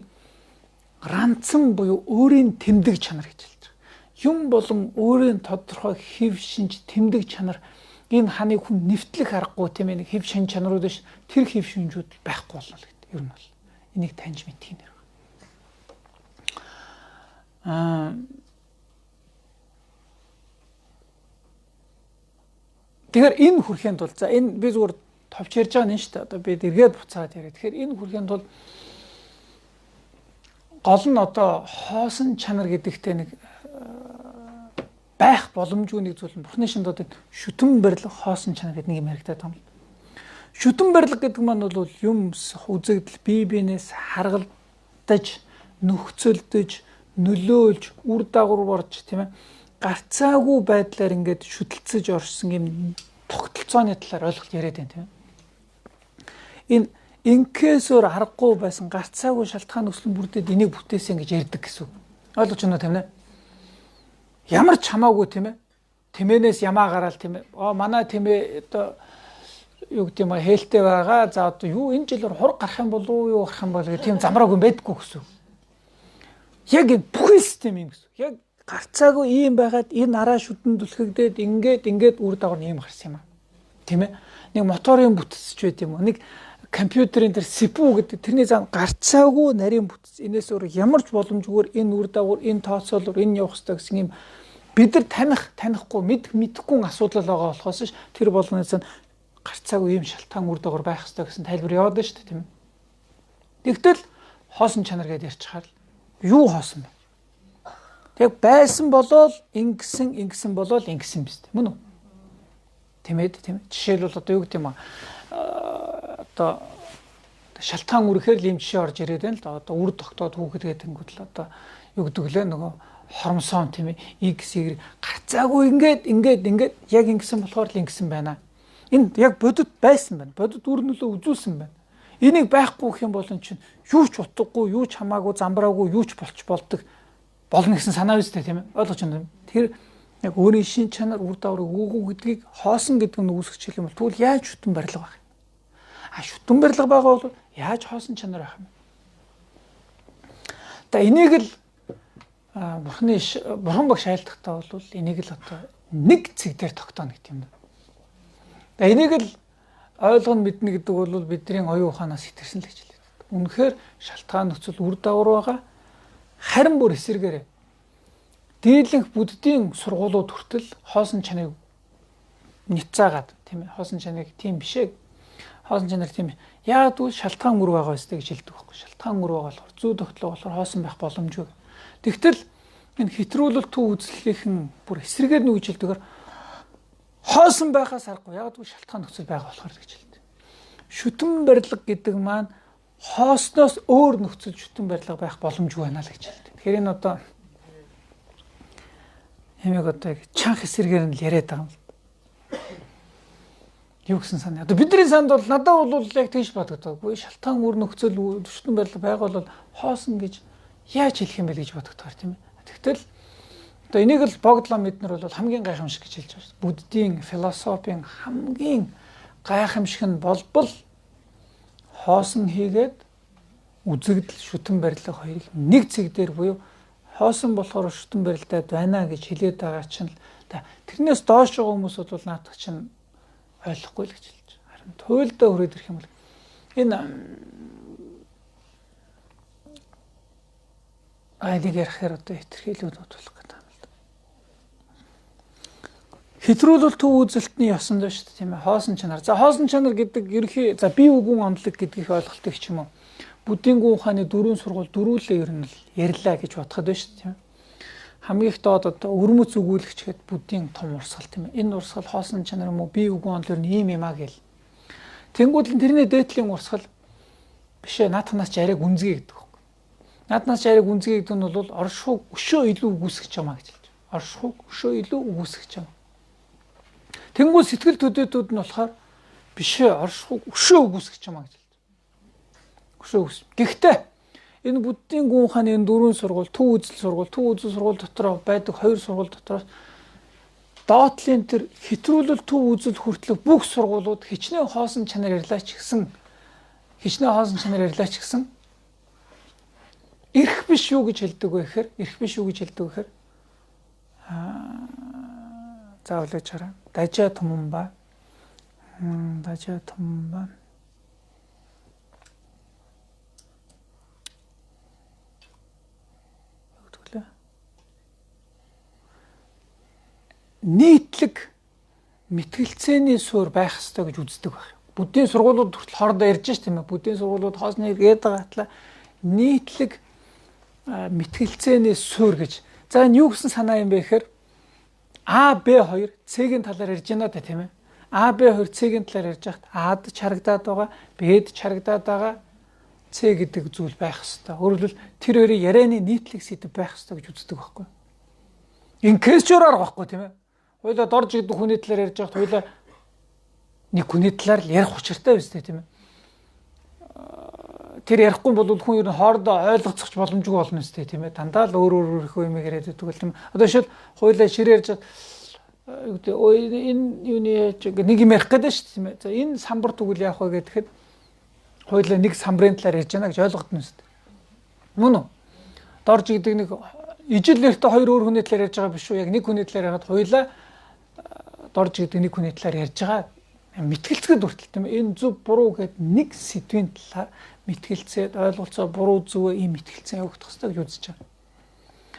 ранцсан буюу өөрийн тэмдэг чанар гэж хэлж байгаа. Юм болон өөрийн тодорхой хэв шинж тэмдэг чанар энэ ханыг хүн нэвтлэх аргагүй тийм ээ нэг хэв шинж чанарууд биш тэр хэв шинжүүд байхгүй болно л гэдэг. Ер нь бол энийг таньж мэдэх юм. Тэгэхээр энэ хүрхийн тулд за энэ би зүгээр товч ярьж байгаа нь шүү дээ. Одоо би эргээд буцаад яриа. Тэгэхээр энэ хүрхийн тулд гол нь одоо хоосон чанар гэдэгтээ нэг байх боломжгүй нэг зүйл нь Бурхны шинд одоо шүтэн барилга хоосон чанар гэдэг нэг юм яригдаад байгаа юм. Шүтэн барилга гэдэг маань бол юм үзэгдэл бие биенээс харгалдаж, нөхцөлдөж, нөлөөлж, үр дагавар борж тийм ээ гарцаагүй байдлаар ингээд шүтэлцэж орсон юм тогтолцооны талаар ойлголт яриад байна тийм ээ. Энэ инкесээр аргагүй байсан гарцаагүй шалтгаан нөхцөл бүрдээд энийг бүтээсэн гэж ярьдаг гэсэн үг. Ойлгож байна уу тийм ээ? Ямар ч хамаагүй тийм ээ. Тэмээнээс ямаа гараал тийм ээ. Манай тэмээ одоо юу гэдэг юм хээлтэй байгаа. За одоо юу энэ жилээр хург гарах юм болов уу, юу гарах юм бол гэх тийм замрааг юм байдаггүй гэсэн. Яг энэ бүхэл систем юм гэсэн. Яг гарцаагүй ийм байгаад энэ араа шүдэн түлхэгдээд ингээд ингээд үр дагавар нь ийм гарсан юм аа. Тийм ээ. Нэг моторын бүтцч байт юм уу? Нэг компьютерын тэр CPU гэдэг тэрний зам гарцаагүй нарийн бүтц. Энээс өөр ямар ч боломжгүйгээр энэ үр дагавар, энэ тооцоолоор энэ явах хэрэгтэй гэсэн юм бид нар таних, танихгүй, мэдэх, мэдэхгүй асуудал байгаа болохоос ш тэр болгоны зам гарцаагүй ийм шалтгаан үр дагавар байх хэрэгтэй гэсэн тайлбар яваад байна шүү дээ, тийм ээ. Тэгтэл хоосон чанар гэдээ ярьчихаар л юу хоосон бэ? Тэг байсан болол ингэсэн, ингэсэн болол ингэсэн биз дээ. Мөн үү? Тийм ээ, тийм ээ. Жишээлбэл одоо юу гэдэг юм аа одоо шалтгаан үргэхээр л ийм жишээ орж ирээд байна л да. Одоо үр тогтоод хүүхэд гэдэг тэнгүүд л одоо юу гэдэг лээ нөгөө хормсон тийм ээ. X Y гарцаагүй ингээд ингээд ингээд яг ингэсэн болохоор л ингэсэн байна. Энэ яг бодит байсан байна. Бодит үр нөлөө үзүүлсэн байна. Энийг байхгүй гэх юм бол эн чинь юу ч утгагүй, юу ч хамаагүй, замбраагүй, юу ч болч болдог болно гэсэн санаа үстэй тийм ээ. Ойлгож байна юм. Тэр яг өөрийн шин чанар үр дагавар өгөөгүй гэдгийг хоосон гэдэг нь үүсгэж хэлэх юм бол тэгвэл яаж шүтэн барилга байх юм? А шүтэн барилга байгаа бол яаж хоосон чанар байх юм? За энийг л бурхны бурхан багш айлтгахтаа бол энийг л одоо нэг цэг дээр тогтооно гэдэг юм. За энийг л ойлгоно мэднэ гэдэг бол бидний оюун ухаанаас хэтэрсэн л гэж хэлээд. Үнэхээр шалтгаан нөхцөл үр дагавар байгаа. Харин бүр эсэргээрээ дийлэнх буддийн сургуулиуд хүртэл хоосон чанарыг ницаагаад тийм ээ хоосон чанарыг тийм биш ээ. Хоосон чанар тийм. Яагаад гэвэл шалтгаан үр байгаа өстэй гэж хэлдэг байхгүй. Шалтгаан үр байгаа болохоор зүү тогтлоо болохоор хоосон байх боломжгүй. Тэгтэл энэ хэтрүүлэл төв үзлэлийнхэн бүр эсрэгээр нь үгж хэлдгээр хоосон байхаас аргагүй. Яагаад гэвэл шалтгаан нөхцөл байгаа болохоор гэж хэлдэг. Шүтэн барилга гэдэг маань хоосноос өөр нөхцөл шүтэн барилга байх боломжгүй байна л гэж хэлдэг. Тэгэхээр энэ одоо ямиг одоо чанх эсрэгээр нь л яриад байгаа юм л. Юу гэсэн санаа. Одоо бидний санд бол надад бол яг тэгж бодогддог. Үгүй шалтгаан үр нөхцөл шүтэн барилга байгаа бол хоосон гэж яаж хэлэх юм бэ гэж бодогдохоор тийм ээ. Тэгтэл одоо энийг л богдлон бид нар бол хамгийн гайхамшиг гэж хэлж байгаа шүү дээ. Буддийн философийн хамгийн гайхамшиг нь болбол хоосон хийгээд үзэгдэл шүтэн барилга хоёрыг нэг цэг дээр буюу хоосон болохоор шүтэн барилдаад байна гэж хэлээд байгаа чинь л тэрнээс доош байгаа хүмүүс бол наадах чинь ойлгохгүй л гэж хэлж байгаа. Харин туйлдаа хүрээд ирэх юм бол энэ айлыг ярихаар одоо хэтэрхийлүүд болох гэдэг юм л да. Хэтрүүлэл төв үзэлтний ёсонд байна шүү дээ тийм ээ. Хоосон чанар. За хоосон чанар гэдэг ерөнхий за бие үгүн онцлог гэдгийг ойлголтыг ч юм уу. Буддийн гүн ухааны дөрвөн сургууль дөрвөлээ ер нь л ярьлаа гэж бодоход байна шүү дээ тийм ээ. Хамгийн их доод одоо өвөрмөц өгүүлэгч гээд буддийн том урсгал тийм ээ. Энэ урсгал хоосон чанар юм уу бие үгүн онцлог нь ийм юм а гэл. Тэнгүүд л тэрний дээдлийн урсгал биш ээ наадхнаас ч арай гүнзгий гэдэг байхгүй. Нааднаас ч арай гүнзгий гэдэг нь бол оршихуйг өшөө илүү үгүйсгэж юм а гэж хэлж байна. Оршихуйг өшөө илүү үгүйсгэж юм. Тэнгүүд сэтгэл төдөөтүүд нь болохоор биш ээ оршихуйг өшөө үгүйсгэж юм а гэж хэлж байна. Өшөө үгүйс. Гэхдээ энэ буддийн гүн ухааны энэ дөрвөн сургууль, төв үзэл сургууль, төв үзэл сургууль дотор байдаг хоёр сургууль дотроос доотлын тэр хэтрүүлэл төв үзэл хүртэлх бүх сургуулиуд хичнээн хоосон чанар ярьлаа ч гэсэн хичнээн хоосон чанар ярьлаа ч гэсэн эрх биш юу гэж хэлдэг вэ гэхээр эрх биш юу гэж хэлдэг вэ гэхээр за үлээж хараа. Дажаа туман ба. Дажаа туман ба. Нийтлэг мэтгэлцээний суурь байх ёстой гэж үздэг байх. Буддийн сургуулиуд хүртэл хоорондоо ярьж ш тийм ээ. Буддийн сургуулиуд хоосны гээд байгаа хатлаа нийтлэг мэтгэлцээний суурь гэж. За энэ юу гэсэн санаа юм бэ гэхээр А Б 2 С-ийн талаар ярьж байна да тийм ээ. А Б 2 С-ийн талаар ярьж байхад А-д ч харагдаад байгаа, Б-д ч харагдаад байгаа С гэдэг зүйл байх ёстой. Өөрөөр хэлбэл тэр хоёрын ярианы нийтлэг сэдэв байх ёстой гэж үздэг байхгүй. Инкээс ч өөр арга байхгүй тийм ээ. Хоёлаа дорж гэдэг хүний талаар ярьж байхад хоёлаа нэг хүний талаар л ярих учиртай биз дээ тийм ээ. Тэр ярихгүй бол хүн ер нь хоорондоо ойлголцох боломжгүй болно үстэй тийм ээ. Дандаа л өөр өөр өөрийнхөө юм яриад байдаг бол тийм. Одоо жишээл хоёлаа ширээ ярьж юу гэдэг энэ юуны яаж нэг юм ярих гэдэг шүү дээ, тийм ээ. За энэ самбар тэгвэл яах вэ гэхэд хоёулаа нэг самбарын талаар ярьж байна гэж ойлгоод нь үст. Мөн үү? Дорж гэдэг нэг ижил нэртэй хоёр өөр хүний талаар ярьж байгаа биш үү? Яг нэг хүний талаар яриад хоёулаа дорж гэдэг нэг хүний талаар ярьж байгаа. Мэтгэлцгээд хүртэл, тийм ээ. Энэ зөв буруу гэд нэг сэдвийн талаар мэтгэлцээд ойлголцоо буруу зөвөө ийм мэтгэлцэн явагдах хэрэгтэй гэж үзэж байгаа.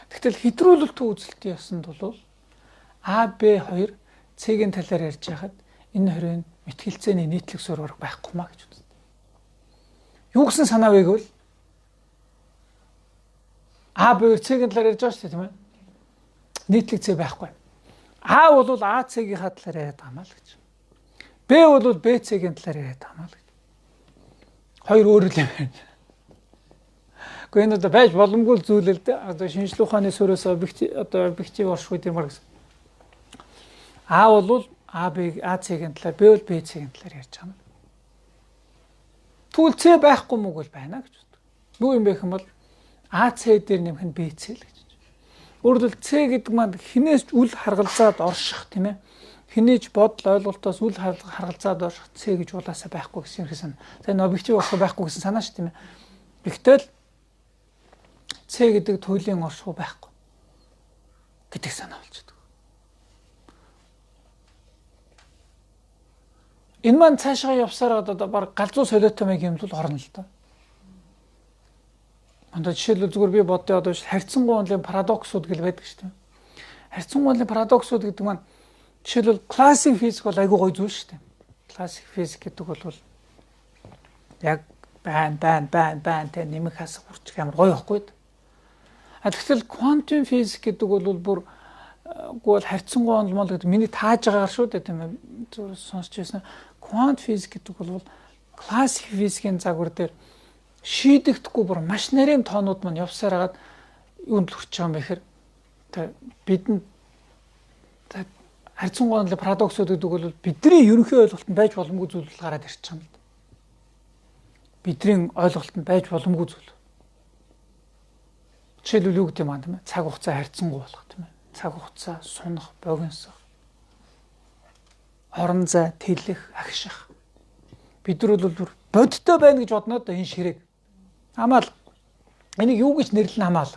Тэгтэл хэтрүүлэлт үзэлтийн ёсонд бол А, Б 2, С-ийн талаар ярьж байхад энэ хоёрын мэтгэлцээний нийтлэг суурь бараг байхгүй маа гэж үздэг. Юу гэсэн санаа вэ гэвэл А, Б 2, С-ийн талаар ярьж байгаа шүү дээ, тийм ээ. Нийтлэг С байхгүй. А бол А, С-ийн талаар яриад байгаа маа л гэж. Б бол Б, С-ийн талаар яриад байгаа маа л гэж. Хоёр өөр л юм байна. Гэхдээ энэ одоо байж боломгүй зүйл л дээ. Одоо шинжлэх ухааны суурьээс объектив одоо объектив орших үед юм гэсэн. А бол А Б А С-ийн талаар, Б бол Б С-ийн талаар ярьж байгаа юм. Тэгвэл С байхгүй мөг бол байна гэж боддог. Юу юм бэ гэх юм бол А С дээр нэмэх нь Б С л гэж. Өөрөлдөл С гэдэг маань хинээс ч үл харгалзаад орших, тийм ээ. Хинээч бодол ойлголтоос үл харгалзаад орших С гэж улаасаа байхгүй гэсэн юм санаа. За энэ объектив орших байхгүй гэсэн санаа шүү, тийм ээ. Гэхдээ л С гэдэг туйлын оршихуй байхгүй гэдэг санаа болчихдог. Энэ маань цаашаа явсаар одоо баг галзуу солиотой маяг юм бол орно л доо. Одоо жишээлбэл зүгээр би бодъё, одоо харьцангуй онлын парадоксууд гэл байдаг шүү дээ. Харьцангуй онлын парадоксууд гэдэг маань жишээлбэл классик физик бол айгүй гоё зүйл шүү дээ. Классик физик гэдэг бол яг байна байна байна байна тэ нэмэх хасах үрчих амар гоё байхгүй. А тэгтэл квантум физик гэдэг бол бүр үгүй бол харьцангуй онол мол гэдэг миний тааж байгаагаар шүү дээ, тийм ээ. Зүгээр сонсч байсан. Квант физик гэдэг бол классик физикийн загвар дээр шийдэгдэхгүй бүр маш нарийн тоонууд маань явсаар хагаад юунд л хүрч байгаа юм бэ гэхээр бидэнд харьцангуй онолын парадоксууд гэдэг бол бидний ерөнхий ойлголтод байж боломгүй зүйл гараад ирчих юм л да. Бидний ойлголтод байж боломгүй зүйл. Жишээлбэл юу гэдэг юм аа, тийм ээ? Цаг хугацаа харьцангуй болох, тийм ээ. Цаг хугацаа сунах, богиносох, орон зай тэлэх, агших. Бид нар бол бүр бодиттой байна гэж бодноо да энэ ширээг. Хамаал. Энийг юу гэж нэрлэн хамаал.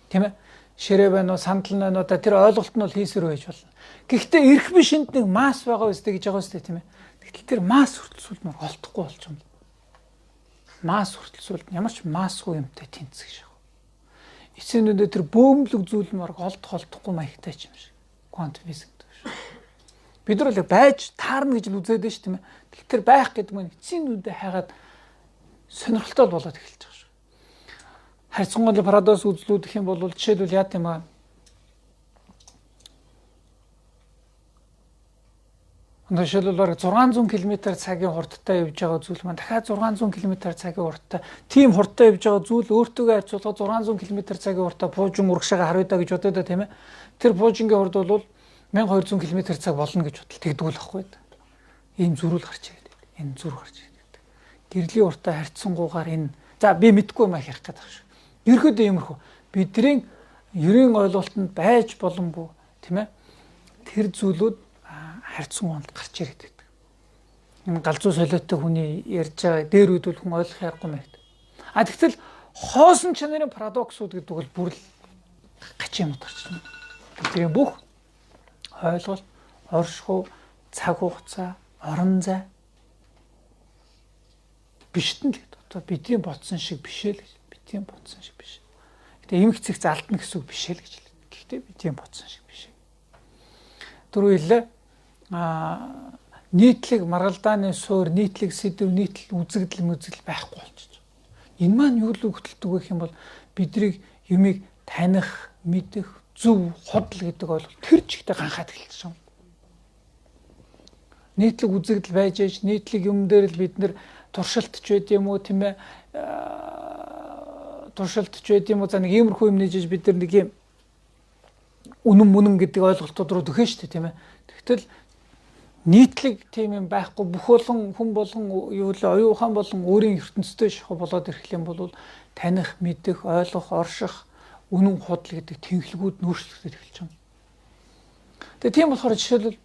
Тийм ээ? Ширээ байна уу, сандал байна уу, тэр ойлголт нь бол хийсэр байж болно. Гэхдээ эрх биш энд нэг масс байгаа үстэй гэж байгаа үстэй, тийм ээ. Тэгтэл тэр масс хүртэл сүлд мөр олдохгүй болж юм. Масс хүртэл сүлд ямар ч массгүй юмтай тэнцэх шиг. Эцсийн дүндээ тэр бөөмлөг зүйл нь бараг олдох олдохгүй маягтай ч юм шиг. Квантум физик гэдэг шүү. Бид нар л байж таарна гэж л үзээд байна шүү, тийм ээ. Тэгтэл тэр байх гэдэг нь эцсийн дүндээ хайгаад сонирхолтой болоод эхэлж байгаа шүү. Харьцангуй парадокс үзлүүд гэх юм бол жишээлбэл яа гэм бэ? Жишээлбэл бараг 600 км цагийн хурдтай явж байгаа зүйл маань дахиад 600 км цагийн хурдтай тийм хурдтай явж байгаа зүйл өөртөөгөө харьцуулахад 600 км цагийн хурдтай пуужин урагшаага харъя да гэж бодъё да, тийм ээ. Тэр пуужингийн хурд бол 1200 км цаг болно гэж бодол тэгдэг л байхгүй. Ийм зүрүүл гарч ирээд байдаг. Энэ зүр гарч ирээд байдаг. Гэрлийн уртаа харьцангуйгаар энэ за би мэдгүй юм ярих гэдэг шүү. Ерөөдөө иймэрхүү бидний ерийн ойлголтод байж боломгүй, тийм ээ. Тэр зүйлүүд харьцангуй онд гарч ирээд байдаг. Энэ галзуу солиотой хүний ярьж байгаа дээр үед бол хүн ойлгох аргагүй маяг. А тэгтэл хоосон чанарын парадоксууд гэдэг бол бүр л гачин юмуд гарч ирнэ. Бидний бүх ойлголт, оршихуй, цаг хугацаа, орон зай биштэн л гэдэг. Одоо бидний бодсон шиг биш ээ л гэж. Бидний бодсон шиг биш. Гэтэ эмх цэг залтна гэсэн үг биш ээ л гэж хэлээ. Гэхдээ бидний бодсон шиг биш. Түрүү хэллээ. Нийтлэг маргалдааны суурь, нийтлэг сэдв, нийтлэл үзэгдэл мүзэгдэл байхгүй болчихж байгаа. Энэ маань юу л хөтэлдэг вэ гэх юм бол бидрийг юмыг таних, мэдэх, зөв, худал гэдэг ойлголт тэр чигтээ ганхаад эхэлж байгаа юм. Нийтлэг үзэгдэл байж ээж нийтлэг юм дээр л бид нэр туршилтч байд юм уу, тийм ээ, туршилтч байд юм уу, за нэг иймэрхүү юм нээж бид нар нэг юм үнэн мөнэн гэдэг ойлголтууд руу төхөн шүү дээ, тийм ээ. Тэгтэл нийтлэг тийм юм байхгүй, бүх болгон хүн болгон юу л оюун ухаан болон өөрийн ертөнцтэй шахуу болоод ирэх юм бол таних, мэдэх, ойлгох, орших, үнэн худал гэдэг тэнхлэгүүд нөөцлөгдөж эхэлж байгаа. Тэгээ тийм болохоор жишээлбэл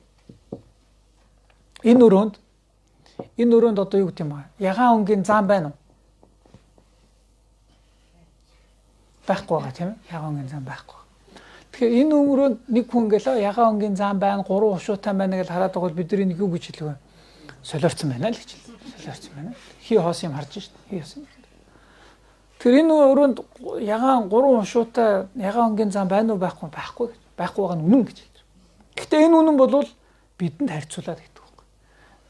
энэ өрөөнд одоо юу гэдэг юм бэ? Ягаан өнгийн зам байна уу? Байхгүй байгаа тийм ээ. Ягаан өнгийн зам байхгүй. Тэгэхээр энэ өрөөнд нэг хүн ингээл ягаан өнгийн зам байна, 3 хушуутай байна гэж хараад байгаа бол бид нар энийг юу гэж хэлэх вэ? Солиорцсон байна л гэж хэлнэ. Солиорцсон байна. Хий хоос юм харж шít. Хий хоос юм. Тэгэхээр энэ өрөөнд ягаан 3 хушуутай ягаан өнгийн зам байна уу байхгүй байхгүй гэж. Байхгүй байгаа нь үнэн гэж хэлж. Гэхдээ энэ үнэн бол бидэнд харьцуулаад гэдэг байхгүй.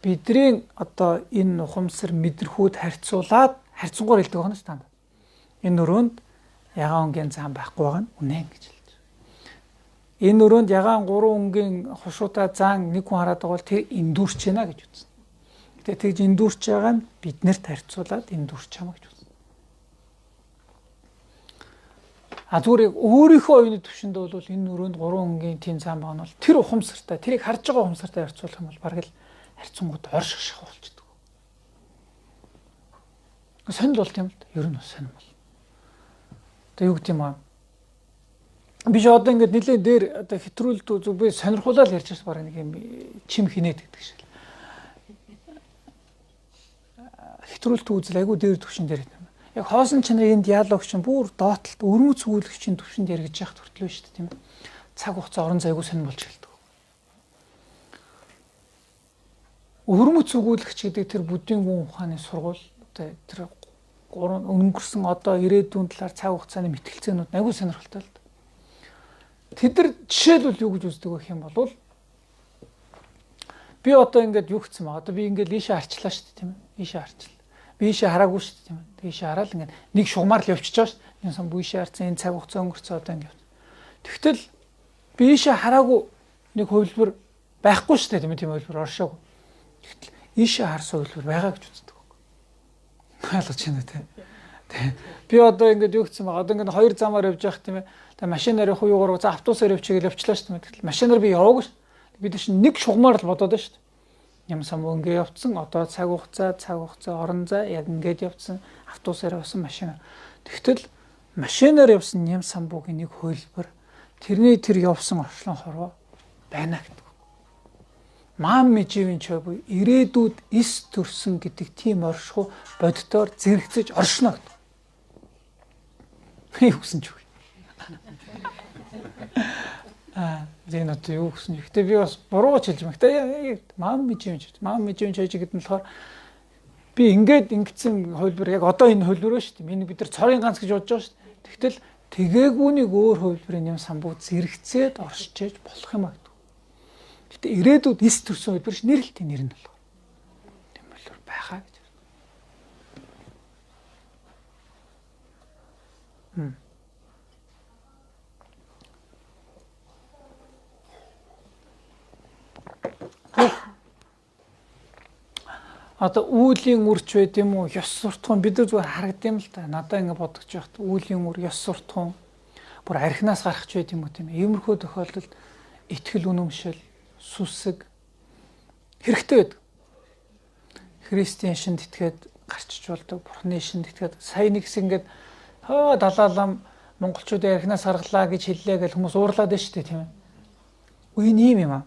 Бидний одоо энэ ухамсар мэдрэхүйд харьцуулаад харьцангуйр хэлдэг байна шүү дээ. Энэ өрөөнд ягаан өнгийн зам байхгүй байгаа нь үнэн гэж хэлж. Энэ өрөөнд ягаан 3 өнгийн хушуутай зан нэг хүн хараад байгаа бол тэр эндүрч байна гэж үзнэ. Гэтэ тэгж эндүрч байгаа нь биднэрт харьцуулаад эндүрч чамаа гэж үзнэ. А зүгээр яг өөрийнхөө оюуны түвшинд бол энэ өрөөнд 3 өнгийн тийм зам байгаа нь бол тэр ухамсартай, тэрийг харж байгаа ухамсартай харьцуулах юм бол бараг л харьцангууд орших шах болчихдог. Сонир бол тийм л дээ. Ер нь бас сонир бол. Одоо юу гэдэг юм аа? Би ч одоо ингээд нэлээд дээр одоо хэтрүүлд зүг би сонирхуулаад ярьж байгаа бараг нэг юм чим хинээд гэдэг шиг. Хэтрүүлт үзэл айгүй дээр түвшин дээр юм. Яг хоосон чанарын энэ диалог чинь бүр доотлолт өрмөц өгүүлэгчийн түвшинд яригдж явах төртлөө шүү дээ тийм ээ. Цаг хугацаа орон зай айгүй сонир болж эхэлдэг. Өрмөц өгүүлэгч гэдэг тэр буддийн гүн ухааны сургууль одоо тэр гурван өнгөрсөн одоо ирээдүйн талаар цаг хугацааны мэтгэлцээнүүд айгүй сонирхолтой л. Тэд нар жишээлбэл юу гэж үздэг вэ гэх юм бол би одоо ингээд юу гэсэн маа одоо би ингээд ийшээ арчлаа шүү дээ тийм ээ. Ийшээ арчлаа. Би ийшээ хараагүй шүү дээ тийм ээ. Ийшээ хараад ингээд нэг шугамар л явчихж байгаа шүү дээ. Энэ сан ийшээ харсан энэ цаг хугацаа өнгөрцөө одоо ингээд. Тэгтэл би ийшээ хараагүй нэг хувилбар байхгүй шүү дээ тийм ээ. Тийм хувилбар оршоогүй. Тэгтэл ийшээ харсан хувилбар байгаа гэж үздэг. Ойлгож байна тийм. Би одоо ингээд юу гэсэн маа одоо ингээд хоёр замаар явж явах тийм ээ. Тэгээ машинаар явах уу юугаар за автобусаар явчих гэж явчлаа шүү дээ. Тэгтэл машинаар би яваагүй шүү. Бид нар чинь нэг шугамар л бодоод байна шүү дээ. Ям сам ингээ явцсан одоо цаг хугацаа орон зай яг ингээд явцсан автобусаар явсан машинаар. Тэгтэл машинаар явсан ням самбуугийн нэг хувилбар тэрний тэр явсан орчлон хорвоо байна гэдэг. Маам миживийн чой буюу ирээдүйд эс төрсөн гэдэг тийм оршихуу боддоор зэрэгцэж оршино гэдэг. Юу гэсэн ч үг. Энэ одоо юу гэсэн юм. Гэтэ би бас буруу ч хэлж байна. Гэтэ маам миживийн чой. Маам миживийн чой гэдэг нь болохоор би ингээд ингэсэн хувилбар яг одоо энэ хувилбар шүү дээ. Миний бид нар цорын ганц гэж бодож байгаа шүү дээ. Тэгтэл тэгээгүүнийг өөр хувилбарын юм самбуу зэрэгцээд оршиж болох юм а гэдэг. Гэтэ ирээдүйд эс төрсөн хувилбар ш нэрэлтийн нэр нь болохоор. Тийм болохоор байхаа гэж. Одоо үүлийн үрч байд юм уу? Ёс суртахуун бид нар зүгээр харагдсан юм л та. Надаа ингэ бодогч байхад үүлийн үр, ёс суртахуун бүр архинаас гарах ч байд юм уу тийм ээ. Иймэрхүү тохиолдолд итгэл үнэмшил, сүсэг хэрэгтэй байдаг. Христийн шинд итгээд гарчиж болдог, Бурхны шинд итгээд сая нэг хэсэг ингээд хоо далаалам монголчуудын архинаас гаргалаа гэж хэллээ гэж хүмүүс уурлаад байна шүү дээ тийм ээ. Үгүй энэ ийм юм аа.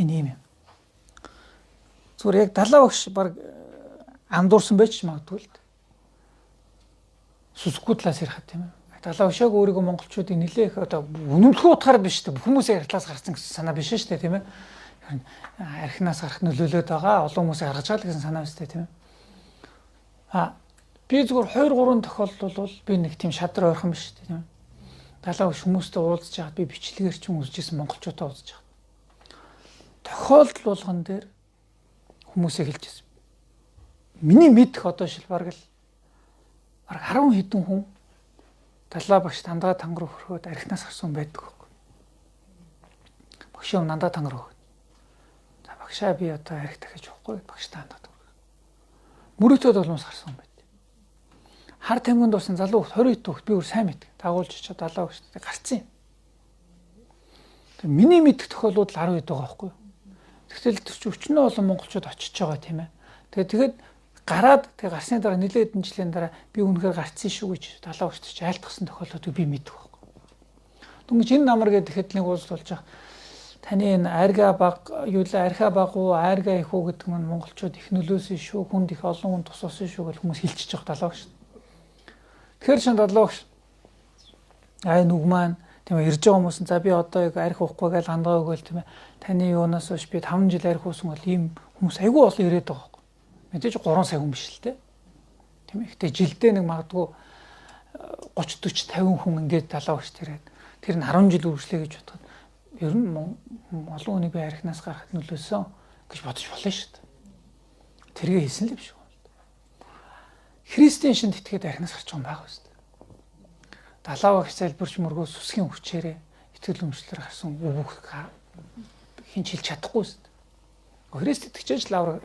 Энэ ийм юм. Зүгээр яг далаа багш баг андуурсан байж магадгүй л. Сүсггүй талаас ярих тийм ээ. Далаа багш яг өөрийгөө монголчуудыг нэлээх одоо үнэмлэхүү утгаар биш үү? Хүмүүсээ архинаас гарсан гэсэн санаа биш шүү дээ тийм ээ. Архинаас гарах нөлөөлөд байгаа олон хүмүүсийг гаргаж байгаа л гэсэн санаа биз дээ тийм ээ. А би зүгээр 2 3 тохиолдол бол би нэг тийм шадар ойрхон биш тийм ээ. Далаа багш хүмүүстэй уулзж байхад би бичлэгээр ч юм үзчихсэн монголчуудаа уулзж байхад тохиолдол болгон дээр хүмүүсээ хэлж байсан. Миний мэдэх одоо шил бараг л бараг 10 хэдэн хүн далаа багш дандаа танг руу хөрхөөд архинаас гарсан байдаг байхгүй. Багшийн өмнө дандаа танг руу хөрхөөд. За багшаа би одоо арх дахиж явахгүй багш дандаа танг руу. Мөрөөдөөд боломс гарсан байд. Хар тамгинд болсон залуу 20 хүүхд би өөр сайн мэддэг. Дагуулж очиод далаа багш гарцсан юм. Тэг миний мэдэх тохиолдол 10 хэд байгаа байхгүй юу? Тэгтэл тэр чинь өчнөө олон монголчууд очиж байгаа тийм ээ. Тэгээд гараад тэг гарсны дараа нэлээд хэдэн жилийн дараа би үнэхээр гарцсан шүү гэж далаа багш чи айлтгсан тохиолдлуудыг би мэддэг байхгүй. Дөнгөж энэ намар гэхэд нэг уулз болж байгаа. Таны энэ арга баг юу л архиа баг уу, арга их үү гэдэг нь монголчууд их нөлөөсөн шүү, хүнд их олон хүн тусуусан шүү гэж хүмүүс хэлчихэж байгаа далаа багш. Тэгэхээр шин далаа багш ай нүг маань тийм ээ ирж байгаа хүмүүс нь за би одоо яг арх уухгүй гэж хандгаа өгөөл тийм ээ таны юунаас хойш би 5 жил арх уусан бол ийм хүмүүс айгүй олон ирээд байгаа байхгүй. Мэдээж 3 сая хүн биш л те. Тийм ээ. Гэтэ жилдээ нэг магадгүй 30 40 50 хүн ингээд далаа багш тэрээд тэр нь 10 жил үргэлжлэе гэж бодоход ер нь олон хүнийг би архинаас гаргахад нөлөөсөн гэж бодож болно шүү дээ. Тэргээ хийсэн л юм шиг байна. Христийн шинд итгээд архинаас гарч байгаа юм байгаа шүү дээ. Далаа багш залбирч мөргөө сүсгийн хүчээрээ итгэл үнэмшлэр гарсан үг хин ч хэлж чадахгүй шүү дээ. Христ итгэжээж лавр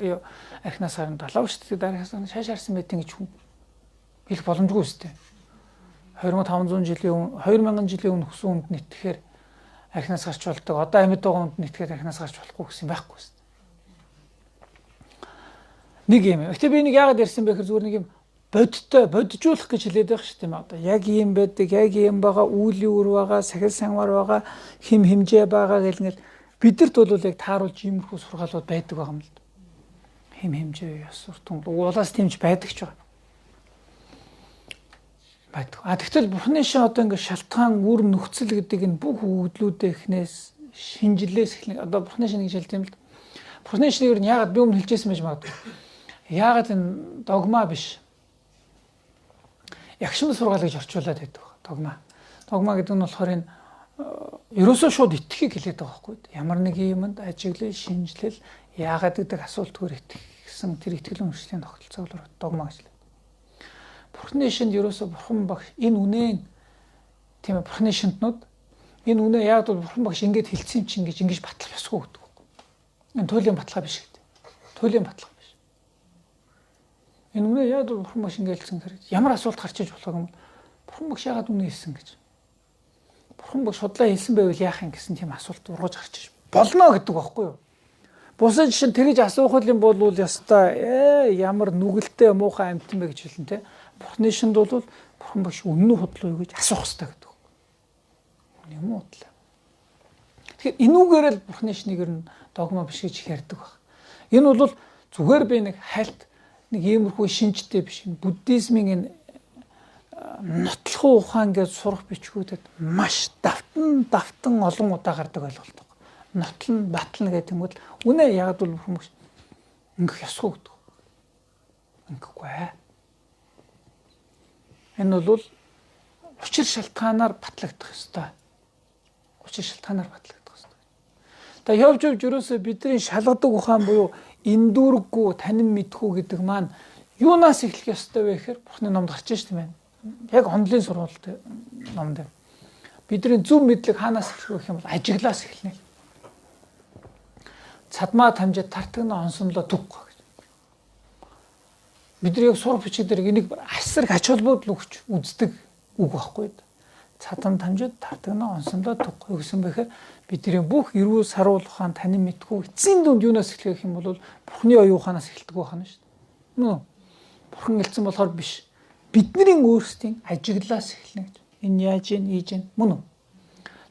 архинаас гарна далаа багш итгээд архинаас гарна шааш харсан байдیں гэж хүн хэлэх боломжгүй шүү дээ. 2500 жилийн өмнө 2000 жилийн өмнө хөсөн хүнд нийтгэхээр архинаас гарч болдог. Одоо амьд байгаа хүнд нийтгэхээр архинаас гарч болохгүй гэсэн юм байхгүй шүү дээ. Нэг юм. Гэтэ би нэг яагаад ярьсан бэ гэхээр зүгээр нэг юм бодтой боджуулах гэж хэлээд байх шүү дээ. Одоо яг ийм байдаг, яг ийм байгаа, үүлийн үр байгаа, сахил сангвар байгаа, хим химжээ байгаа гэл ингээл бидэрт бол яг тааруулж иймэрхүү сургаалууд байдаг байгаа юм л. Хим химжээ, ёс суртан уулаас тэмж байдаг ч байгаа. Байдаг. А тэгтэл Бурхны шин одоо ингээд шалтгаан үр нөхцөл гэдэг энэ бүх өгөгдлүүдээ эхнээс шинжилээс эхлэн одоо Бурхны шин гэж хэлдэг юм л. Бурхны шинийг ер нь яагаад би өмнө хэлжсэн байж магадгүй. Яагаад энэ догма биш. Ягшин сургаал гэж орчуулад байдаг. Догма. Догма гэдэг нь болохоор энэ ерөөсөө шууд итгэхийг хэлээд байгаа байхгүй. Ямар нэг юмд ажиглал, шинжилэл, яагаад гэдэг асуултгээр итгэх гэсэн тэр итгэл үнэмшлийн тогтолцоог л догма гэж. Бурхны шинд ерөөсө бурхан багш энэ үнэн тийм ээ бурхны шинтнүүд энэ үнэ яг бол бурхан багш ингэж хэлсэн юм чинь гэж ингэж батлах ёсгүй гэдэг үг. Энэ туйлын баталгаа биш гэдэг. Туйлын баталгаа биш. Энэ үнэ яг бол бурхан багш ингэж хэлсэн хэрэг ямар асуулт гарч иж болох юм бол бурхан багш яагаад үнэ хэлсэн гэж. Бурхан багш судлаа хэлсэн байвал яах юм гэсэн тийм асуулт ургаж гарч иж болно гэдэг байхгүй юу? Бусад жишээ тэгж асуух юм бол ёстой ямар нүгэлтэй муухай амьтан бэ гэж хэлнэ те. Бурхны шинд бол бурхан багш үнэн үү худлаа юу гэж асуух хэрэгтэй гэдэг. Юм уу худлаа. Тэгэхээр энүүгээр л бурхны шинийг ер нь догма биш гэж их ярьдаг баг. Энэ бол зүгээр би нэг хальт нэг иймэрхүү шинжтэй биш. Буддизмын энэ нотлохын ухаан гэж сурах бичгүүдэд маш давтан олон удаа гардаг ойлголт. Нотлон батлна гэдэг юм бол үнэ яг бол бурхан багш ингэх ёсгүй гэдэг. Ингэхгүй. Энэ бол учир шалтгаанаар батлагдах ёстой. Учир шалтгаанаар батлагдах ёстой. Тэгээ явж явж ерөөсөө бидний шалгадаг ухаан буюу эндүүрэггүй танин мэдхүү гэдэг маань юунаас эхлэх ёстой вэ гэхээр Бурхны номд гарч ш тийм ээ. Яг онлын сургуульд номд. Бидний зөв мэдлэг хаанаас эхлэх вэ гэх юм бол ажиглаас эхэлнэ. Цадмаа тамжид тартагна онсомлоо түггүй. Бид нар яг сурах бичиг дээр энийг асар их ач холбогдол өгч үздэг үг байхгүй. Цадан тамжид тартагна онсомлоо түггүй гэсэн бэхээр бидний бүх эрүүл саруул ухаан танин мэдхүү эцсийн дүнд юунаас эхлэх юм бол Бурхны оюун ухаанаас эхэлдэг байх нь шүү дээ. Нөө Бурхан хэлсэн болохоор биш. Бидний өөрсдийн ажиглаас эхэлнэ гэж. Энэ яаж ийн ийж ийн мөн үү?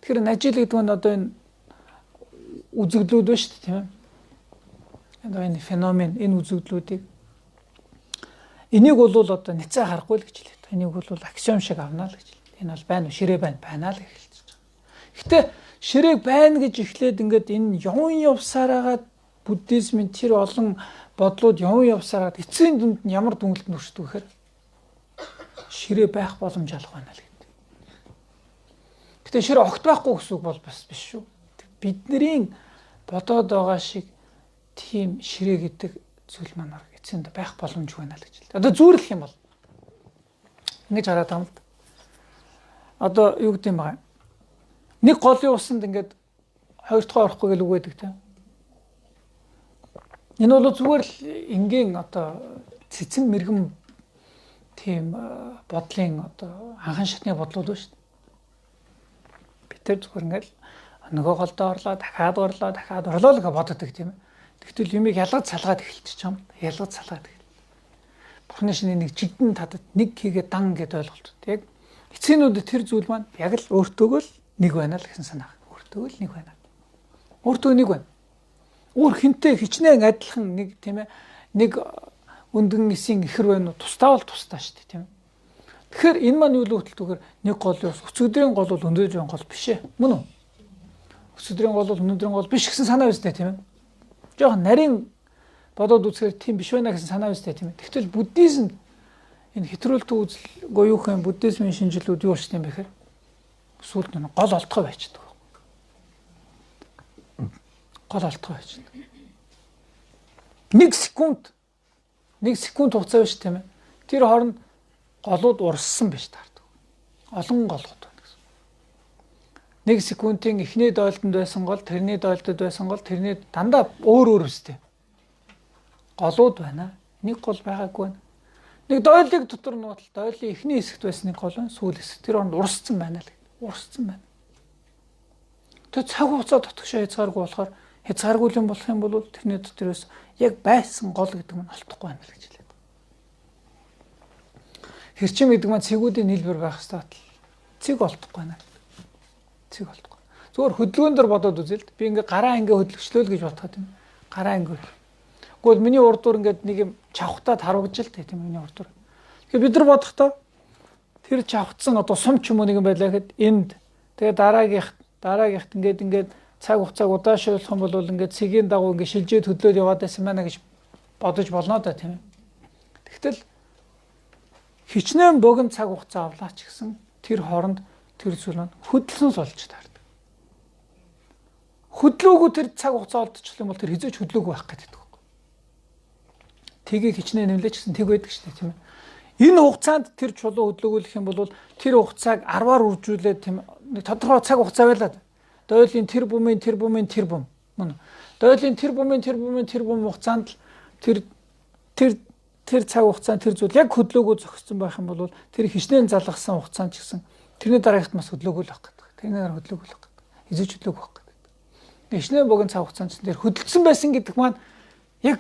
Тэгэхээр энэ ажил гэдэг нь одоо энэ үзэгдлүүд байна шүү дээ тийм ээ. Одоо энэ феномен энэ үзэгдлүүдийг энийг бол одоо няцаа харахгүй л гэж хэлээд. Энийг бол аксиом шиг авна л гэж хэлээд. Энэ бол байна уу? Ширээ байна. Байна л гэж хэлж байгаа. Гэтэ ширээг байна гэж эхлээд ингээд энэ явн явсараагаад буддизмын тэр олон бодлууд явн явсараад эцсийн дүнд нь ямар дүнэлт нүршдэг гэхээр ширээ байх боломж алга байна л гэдэг. Гэтэ ширээ огт байхгүй гэсэн үг бол бас биш шүү. Бидний бодоод байгаа шиг тийм ширээ гэдэг зүйл маань эцсийн дүнд байх боломжгүй байна л гэж хэлдэг. Одоо зүүрлэх юм бол ингэж хараад байгаа юм л. Одоо юу гэдэг юм бэ? Нэг голын усанд ингээд хоёр дахь орохгүй гэж үгээдэг тийм. Энэ бол зүгээр л энгийн одоо цэцэн мэрэгэн тийм бодлын одоо анхан шатны бодлууд ба шүү дээ. Бид тэр зүгээр ингээд нөгөө голдоо орлоо, дахиад орлоо, дахиад орлоо л гэж боддог тийм ээ. Тэгтэл юмыг ялгаж салгаад эхэлчих юм. Ялгаж салгаад эхэл. Бурхны шинэ нэг жигдэн татад нэг хийгээ дан гэд ойлголт. Яг эцсийнүүд тэр зүйл маань яг л өөртөөгөө л Нэг байна л гэсэн санаа. Өөртөө л нэг байна. Өөртөө нэг байна. Өөр хинтээ хичнээн адилхан нэг, тийм ээ, нэг өндгөн эсийн ихэр байна уу? Тусдаа бол тусдаа шүү дээ, тийм ээ. Тэгэхээр энэ маань юу л хөтөлтөөр нэг гол ёс өцөдрийн гол бол өндөдрийн гол биш ээ. Мөн үү? Өцөдрийн гол бол өндөдрийн гол биш гэсэн санаа биз дээ, тийм ээ. Жохон нарийн бодоод үзэхээр тийм биш байна гэсэн санаа биз дээ, тийм ээ. Тэгтэл буддизм энэ хэтрүүлэлт үзэл гоёх юм буддизмын шинжилүүд юу болчихсон юм бэ гэхээр сүүлд нь гол олдгой байчдаг. Гол олдгой байчдаг. 1 секунд 1 секунд хугацаа биш, тийм ээ. Тэр хооронд голууд урссан биш таардаг. Олон голууд байна гэсэн. 1 секундын эхний дойлдонд байсан гол, тэрний дойлдод байсан гол, тэрний дандаа өөр өөр өстэй. Голууд байна. Нэг гол байгаагүй байна. Нэг дойлыг дотор нуутал дойлын эхний хэсэгт байсан нэг гол байна, сүүл хэсэг. Тэр хооронд урсцсан байна л. Урсцсан байна. Тэр цаг хугацаа дотгошоо хязгааргүй болохоор хязгааргүй юм болох юм бол тэрний дотор бас яг байсан гол гэдэг нь олдохгүй байна л гэж хэлээд. Хэрчим гэдэг маань цэгүүдийн нийлбэр байх ёстой батал цэг олдохгүй байна. Цэг олдохгүй. Зүгээр хөдөлгөөн дээр бодоод үзэл л би ингээ гараа ингээ хөдөлгчлөө л гэж бодоход юм. Гараа ингээ. Гэхдээ миний урд дур ингээд нэг юм чавхтаад харагдаж л тийм миний урд дур. Тэгэхээр бид нар бодохдоо тэр чавхтсан одоо сум ч юм уу нэг юм байлаа гэхэд энд тэгээ дараагийнхт ингээд цаг хугацааг удаашруулах юм бол ингээд цэгийн дагуу ингээд шилжээд хөдлөөд яваад байсан байна гэж бодож болно да, тийм ээ. Тэгтэл хичнээн богино цаг хугацаа авлаа ч гэсэн тэр хооронд тэр зүйл маань хөдөлсөн сулж таардаг. Хөдлөөгүй тэр цаг хугацаа олдчих юм бол тэр хизээч хөдлөөгүй байх гэдэг байхгүй. Тэгийг хичнээн нэмлээ ч гэсэн тэг байдаг шүү дээ, тийм ээ. Энэ хугацаанд тэр чулуу хөдлөөгүүлэх юм бол тэр хугацааг 10-аар үржүүлээд, тийм, нэг тодорхой цаг хугацаа байлаа. Дойлын тэр бумын тэр бумын тэр бум. Мөн. Дойлын тэр бумын тэр бумын тэр бум хугацаанд л тэр тэр тэр цаг хугацаанд тэр зүйл яг хөдлөөгөө зогссон байх юм бол тэр хичнээн залгасан хугацаанд ч гэсэн тэрний дараагт бас хөдлөөгөө л байх гэдэг. Тэрний дараа хөдлөөгөө л байх гэдэг. Хизээч хөдлөөгөө байх гэдэг. Хичнээн богино цаг хугацаанд ч тэр хөдөлсөн байсан гэдэг маань яг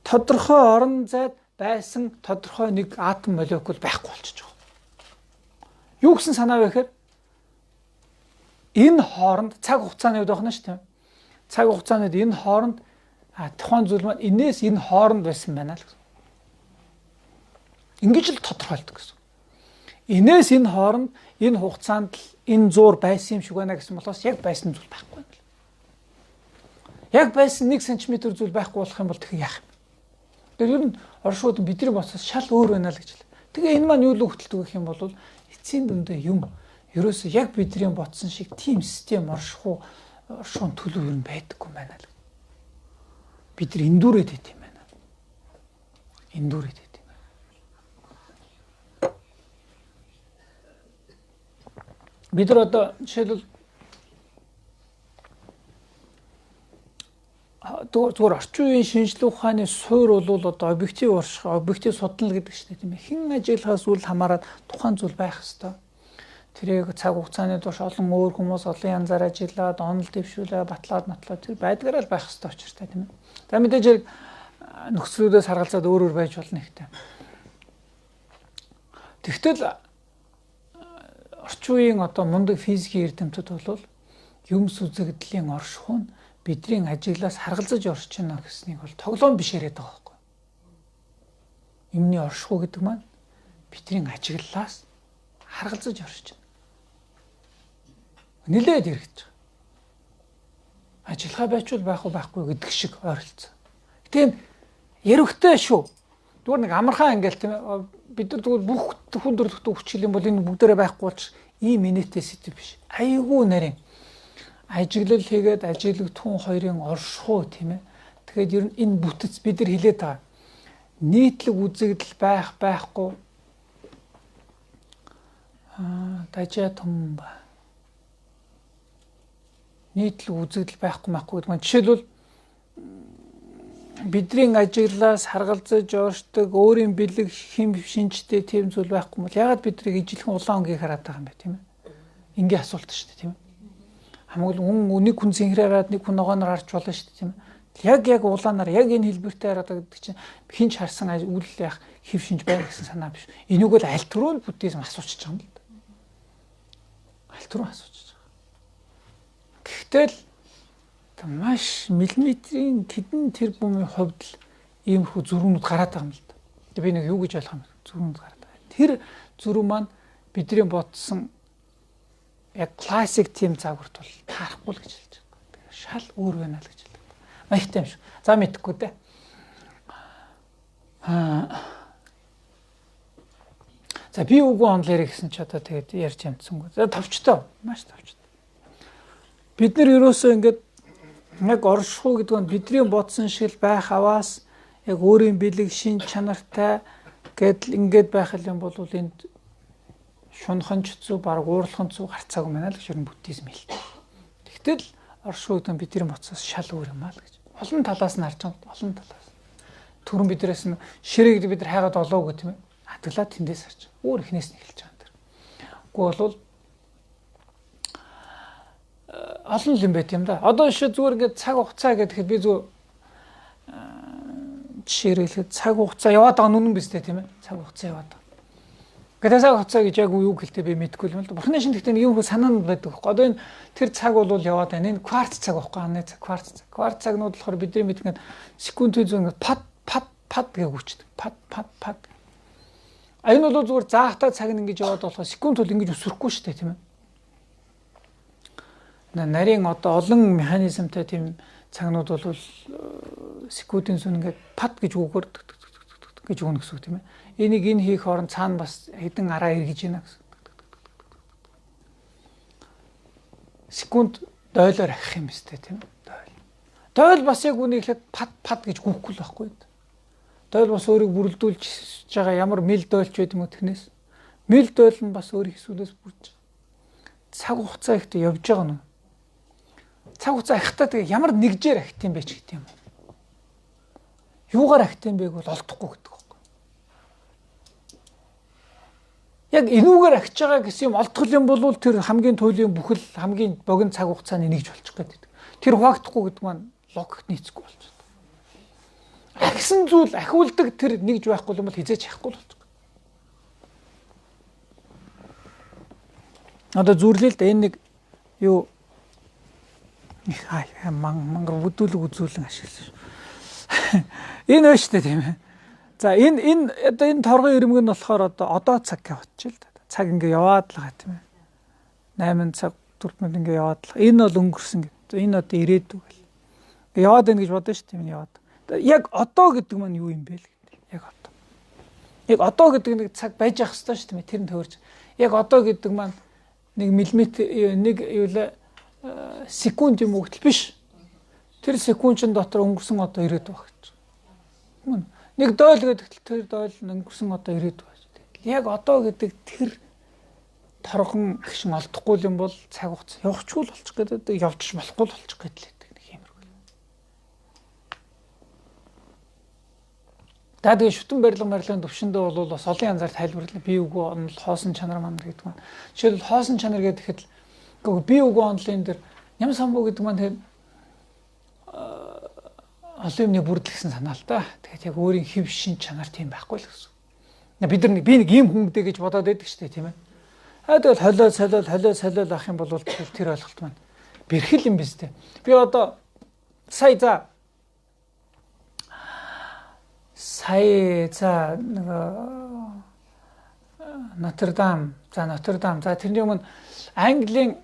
тодорхой орон зайд байсан тодорхой нэг атом молекул байхгүй болчихж байгаа. Юу гэсэн санаа вэ гэхээр энэ хооронд цаг хугацааны үед байна шүү дээ. Цаг хугацааны үед энэ хооронд тухайн зүйл маань энээс энэ хооронд байсан байна л гэсэн. Ингэж л тодорхойлдог гэсэн. Энээс энэ хооронд энэ хугацаанд л энэ зуур байсан юм шиг байна гэсэн болохоос яг байсан зүйл байхгүй юм. Яг байсан 1 см зүйл байхгүй болох юм бол тэгэхээр яах юм? Тэр ер нь оршууд бидний бодсоос шал өөр байна л гэж л. Тэгээ энэ маань юу л хөтэлдэг гэх юм бол эцсийн дүндээ юм ерөөсөө яг бидний бодсон шиг тийм систем оршихуу оршихуун төлөв ер нь байдаггүй байна л. Бид нар эндүүрээд байт юм байна. Эндүүрээд байт юм байна. Бид нар одоо жишээлбэл зүгээр орчин үеийн шинжлэх ухааны суур бол одоо объектив орших, объектив судлал гэдэг чинь тийм ээ. Хэн ажиглахаас үл хамааран тухайн зүйл байх ёстой. Тэрийг цаг хугацааны турш олон өөр хүмүүс олон янзаар ажиллаад, онол дэвшүүлээ, батлаад, матлаад тэр байдгаараа л байх ёстой учиртай тийм ээ. За мэдээж хэрэг нөхцлүүдээс харгалзаад өөр өөр байж болно ихтэй. Тэгтэл орчин үеийн одоо мундаг физикийн эрдэмтэд бол юмс үзэгдлийн оршихуй нь бидний ажиглаас харгалзаж орж байна гэснийг бол тоглоом биш яриад байгаа байхгүй. Юмны оршихуй гэдэг маань бидний ажиглалаас харгалзаж орж байна. Нилээд хэрэгжиж байгаа. Ажиллагаа байчвал байх уу байхгүй гэдэг шиг ойролцоо. Гэтэ яригтай шүү. Зүгээр нэг амархан ингээл тийм бид нар зүгээр бүх хүн төрөлхтөө хүчил юм бол энэ бүгдээрээ байхгүй болж ийм инээтэй сэдв биш. Айгүй нарийн ажиглал хийгээд ажиглагдхуун хоёрын оршихуй тийм ээ. Тэгэхээр ер нь энэ бүтэц бид нар хилээд байгаа. Нийтлэг үзэгдэл байх байхгүй дажаа тумба. Нийтлэг үзэгдэл байхгүй байхгүй гэдэг нь жишээлбэл бидний ажиглалаас харгалзаж оршдог өөрийн бэлэг хэм шинжтэй тийм зүйл байхгүй бол ягаад биднийг ижилхэн улаан өнгийг хараад байгаа юм бэ тийм ээ? Ингийн асуулт шүү дээ тийм ээ. Хамаагүй үн нэг хүн цэнхрээр хараад нэг хүн ногооноор харж болно шүү дээ тийм ээ. Яг улаанаар яг энэ хэлбэртэй хараад гэдэг чинь хинч харсан үйл яах хэв шинж байна гэсэн санаа биш. Энийг бол аль түрүүнд буддизм асуучиж байгаа юм л да. Аль түрүүн асуучиж байгаа. Гэхдээ л маш миллиметрийн тэдэн тэрбумын хувьд л иймэрхүү зөрүүнүүд гараад байгаа юм л да. Тэгээ би нэг юу гэж ойлгох юм бэ? Зөрүүнүүд гараад байгаа. Тэр зөрүү маань бидний бодсон яг классик тим загварт бол таарахгүй л гэж хэлж байгаа. Шал өөр байна л гэж хэлдэг. Маягтай юм шиг. За мэдэхгүй дээ. За би үгүй онол ярих гэсэн ч одоо тэгээд ярьж амтсангүй. За товчтой. Маш товчтой. Бид нар ерөөсөө ингээд яг оршихуй гэдэг нь бидний бодсон шиг л байх аваас яг өөрийн бэлэг шин чанартай гэдэл ингээд байх юм бол энд шунхан ч зү баг уурлах зү гарцаагүй байна л гэж ер нь буддизм хэлдэг. Тэгтэл оршихуй гэдэг нь бидний бодсоос шал өөр юм аа л гэж. Олон талаас нь харж байгаа. Олон талаас. Түрүүн биднээс нь ширээ гэдэг бид нар хайгаад олоогүй тийм ээ. Хадгалаад тэндээс харж. Өөр эхнээс нь эхэлж байгаа юм дэр. Үгүй болвол олон юм байт юм да. Одоо жишээ зүгээр ингээд цаг хугацаа гэхэд би зүгээр жишээ хэлэхэд цаг хугацаа яваад байгаа нүнэн биз дээ тийм ээ. Цаг хугацаа яваад байгаа. Гэтэ цаг хугацаа гэж яг юу гэлтэй би мэдэхгүй юм л да. Бурхны шин гэхдээ нэг юм хөө санаанд байдаг байхгүй. Одоо энэ тэр цаг бол яваад байна. Энэ кварц цаг байхгүй. Аны цаг кварц цаг. Кварц цагнууд болохоор бидний мэдгээд секундын зүүн ингээд пад пад пад гэж гүчдэг. Пад пад пад. А энэ бол зүгээр заахтай цаг нь ингэж яваад болохоор секунд бол ингэж өсөрөхгүй шүү дээ тийм ээ. Нарийн одоо олон механизмтай тийм цагнууд бол секундын зүүн ингээд пад гэж үгээр гэж өгнө гэсэн үг тийм ээ. Энийг энэ хийх хооронд цаана бас хэдэн араа эргэж байна гэсэн. Секунд дойлоор ахих юм биз дээ тийм ээ. Дойл. Дойл бас яг үнийг хэлэхэд пад пад гэж гүхгүй л байхгүй. Дойл бас өөрийг бүрэлдүүлж байгаа ямар мэл дойлч байд юм уу тэрнээс. Мэл дойл нь бас өөр хэсгүүдээс бүрж байгаа. Цаг хугацаа ихтэй явж байгаа нь. Цаг хугацаа ахтаа тэгээ ямар нэгжээр ахт юм бэ ч гэдэг юм. Юугаар ахт юм бэ гэвэл олдохгүй гэдэг. Яг энүүгээр ахиж байгаа гэсэн юм олдгол юм бол тэр хамгийн туйлын бүхэл хамгийн богино цаг хугацааны нэгж болчих гээд байдаг. Тэр хуваагдахгүй гэдэг маань логикт нийцэхгүй болчих. Ахисан зүйл ахиулдаг тэр нэгж байхгүй юм бол хизээч ахихгүй болчих. Одоо зүрлээ л да энэ нэг юу их мангар бүдүүлэг үзүүлэн ашигласан шүү. Энэ байна шүү дээ тийм ээ. За энэ одоо энэ торгон ирмэг нь болохоор одоо цаг гэж бодчих л да. Цаг ингээ яваад л байгаа тийм ээ. 8 цаг 4 минут ингээ яваад л. Энэ бол өнгөрсөн гэдэг. Энэ одоо ирээдүй гэл. Ингээ яваад байна гэж бодно шүү дээ тийм яваад. Яг одоо гэдэг маань юу юм бэ л гэдэг. Яг одоо. Яг одоо гэдэг нэг цаг байж ах хэвээр шүү дээ тийм ээ. Тэр нь төөрч. Яг одоо гэдэг маань нэг миллиметр нэг юу л секунд юм уу гэтэл биш. Тэр секунд чин дотор өнгөрсөн одоо ирээдүй баг гэж. Мөн нэг дойл гэдэг тэр дойл өнгөрсөн одоо ирээдүй байж. Яг одоо гэдэг тэр торгон агшин олдохгүй юм бол цаг хугацаа явахчгүй л болчих гэдэг явчих болохгүй л болчих гэдэг л гэдэг нэг иймэрхүү. За тэгээ шүтэн барилга барилгын төвшөндөө бол бас олон янзаар тайлбарлана. Би үгүй онол хоосон чанар манар гэдэг маань. Жишээлбэл хоосон чанар гэхэд би үгүй онолын дээр ням самбуу гэдэг маань тэр олон юмны бүрдэл гэсэн санаа л да. Тэгээд яг өөрийн хэв шин чанар тийм байхгүй л гэсэн. Бид нар би нэг ийм хүн гэдэг гэж бодоод байдаг шүү дээ тийм ээ. Аа тэгэл холио солиол холио солиол ах юм бол тэр ойлголт маань бэрхэл юм биз дээ. Би одоо сая за нэг Нотр-Дам за тэрний өмнө Английн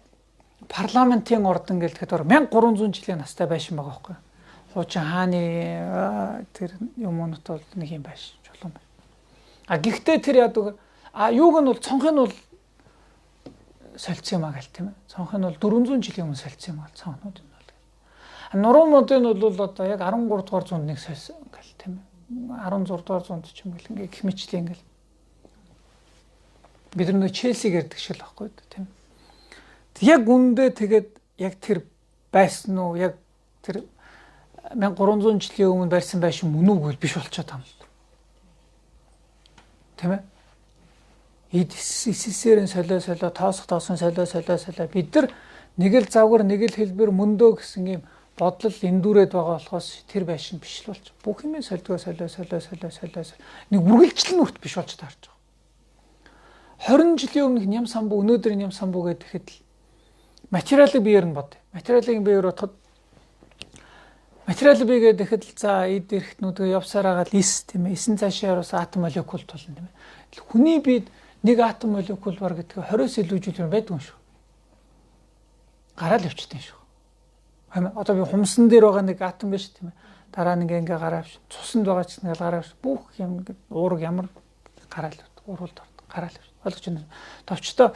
парламентын ордон гэлтэхэд 1300 жилийн настай байшин байгаа байхгүй. Хуучин хааны тэр юмнууд бол нэг юм байш чулуун байна. А гэхдээ тэр яадаг а юуг нь бол цонх нь бол солилцсон юм а гэл тийм ээ. Цонх нь бол 400 жилийн өмнө солилцсон юм а цонхнууд нь бол. Нуруу модын бол одоо яг 13 дугаар зуунд нэг сольсон гэл тийм ээ. 16 дугаар зуунд ч юм гэл ингээ гэх мэтлээ ингээл бид нар нөө Челси гэдэг шиг л байхгүй тийм. Яг үндэ тэгээд яг тэр байсан уу яг тэр 1300 жилийн өмнө барьсан байшин мөн үү гэвэл биш болчиход байгаа юм л. Тийм ээ. Эд эсэсээр нь солио солио тоосох тоосон солио солио солио бид нар нэг л загвар нэг л хэлбэр мөндөө гэсэн юм бодлол эндүүрээд байгаа болохоос тэр байшин биш л болж бүх юм солидгоо солио солио солио солио нэг үргэлжлэл нь хүрт биш болж таарч байгаа. 20 жилийн өмнөх ням самбуу өнөөдрийн ням самбуу гэхэд л Материалын биеэр нь бод. Материалын биеэр бодоход материал бие гэдэг л за эд эрхтнүүдгээ явсаар агаал эс тийм ээ. Эсэн цаашаа явсан атом молекул тулна тийм ээ. Хүний биед нэг атом молекул бар гэдгээ 20-с илүү жил байдаг юм шүү. Гараал явчихсан шүү. Одоо би хумсан дээр байгаа нэг атом биш тийм ээ. Дараа нь ингээ гараа авч, цуснд байгаа ч нэг гараа авч, бүх юм ингээ уураг ямар гараал уруулд орд гараал авч. Ойлгож байна. Товчтой